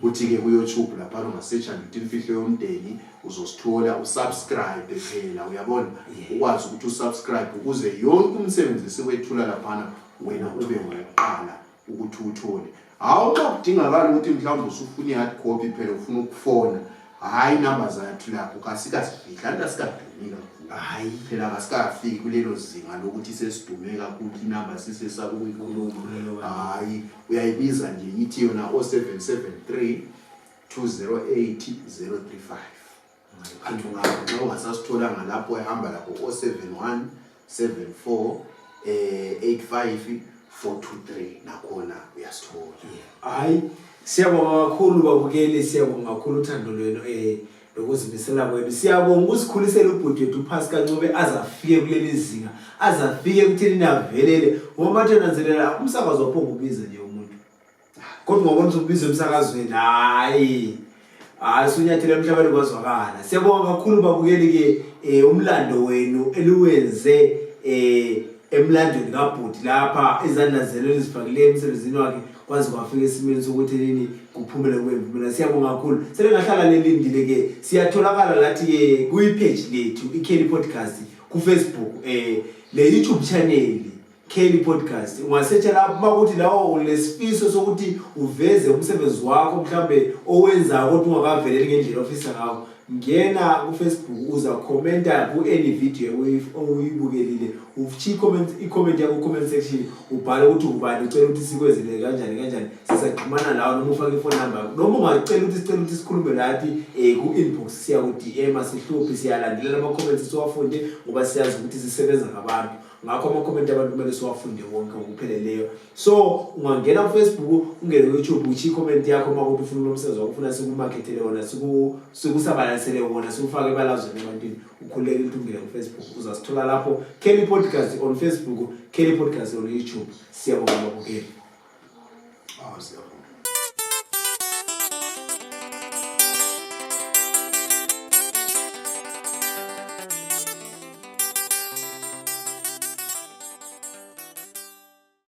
uthi ke ku YouTube laphana ungasearch ukuthi imfihlo yomndeni uzosithola usubscribe phela uyabona ukwazi ukuthi usubscribe ukuze yonke umsebenzi siwethula laphana wena ube ngokuqala ukuthi uthole. Hawu kudingakala ukuthi mhlawumbe usufuna i-hard copy phela ufuna ukufona hayi number zathu lapho kasikasifihla anti asikadumika hayi phela kasikafiki kulelo zinga lokuthi sesidume kakhulu inamba sisesabe ukuyikhuluma. Hayi uyayibiza nje ithi yona 0773 208 035 kanti ungasasithola ngalapho ehamba lapho 071 74 85 423 nakhona uyasithola. Hayi siyabonga kakhulu babukeli siyabonga kakhulu uthando lwenu lokuzimisela kwenu. Siyabonga usikhulisela ubhuti wethu Pascal Ncube azafike kuleli zinga azafike kuthini navelele ngoba manje nanzelela umsakazo waphonga ubiza nje umuntu kodwa ngoba ubiza emsakazweni hayi sunyathela emhlabeni kwazwakala. Siyabonga kakhulu babukeli ke umlando wenu eliwenze emlandweni kabhuti lapha izandla zenu ezifakile emsebenzini wakhe kwazi kwafika esimeni sokuthi nini kuphumele kwemvula. Siyabonga kakhulu selengahlala lelindile ke siyatholakala lathi ke kwi-page lethu iKhali podcast ku Facebook le YouTube channel Khali podcast ungasearch lapho bakuthi lawo unesifiso sokuthi uveze umsebenzi wakho mhlambe owenza kodwa ungakaveleli ngendlela ofisa ngawo ngena ku Facebook uza commenta ku any video oyibukelile uthi i-comment yakho comment section ubhale ukuthi ubani ucela ukuthi sikwezele kanjani sizaxhumana lawo noma ufake iphone number noma ungacela ukuthi sikhulume lathi ku inbox siya ku DM asihluphi siyalandelela ama comments siwafunde ngoba siyazi ukuthi sisebenza ngabantu ngakho ama comment abantu kumele siwafunde wonke ngokupheleleyo. So ungangena ku Facebook ungene ku YouTube uchi comment yakho makuthi ufuna umsebenzi wakho ufuna sikumarketele wona sikusabalisele wona sikufake ebalazweni ebantwini ukhuleke ukuthi ungene ku Facebook uzasithola lapho Khali podcast on Facebook Khali podcast on YouTube. Siyabonga babukeli. Siyabonga.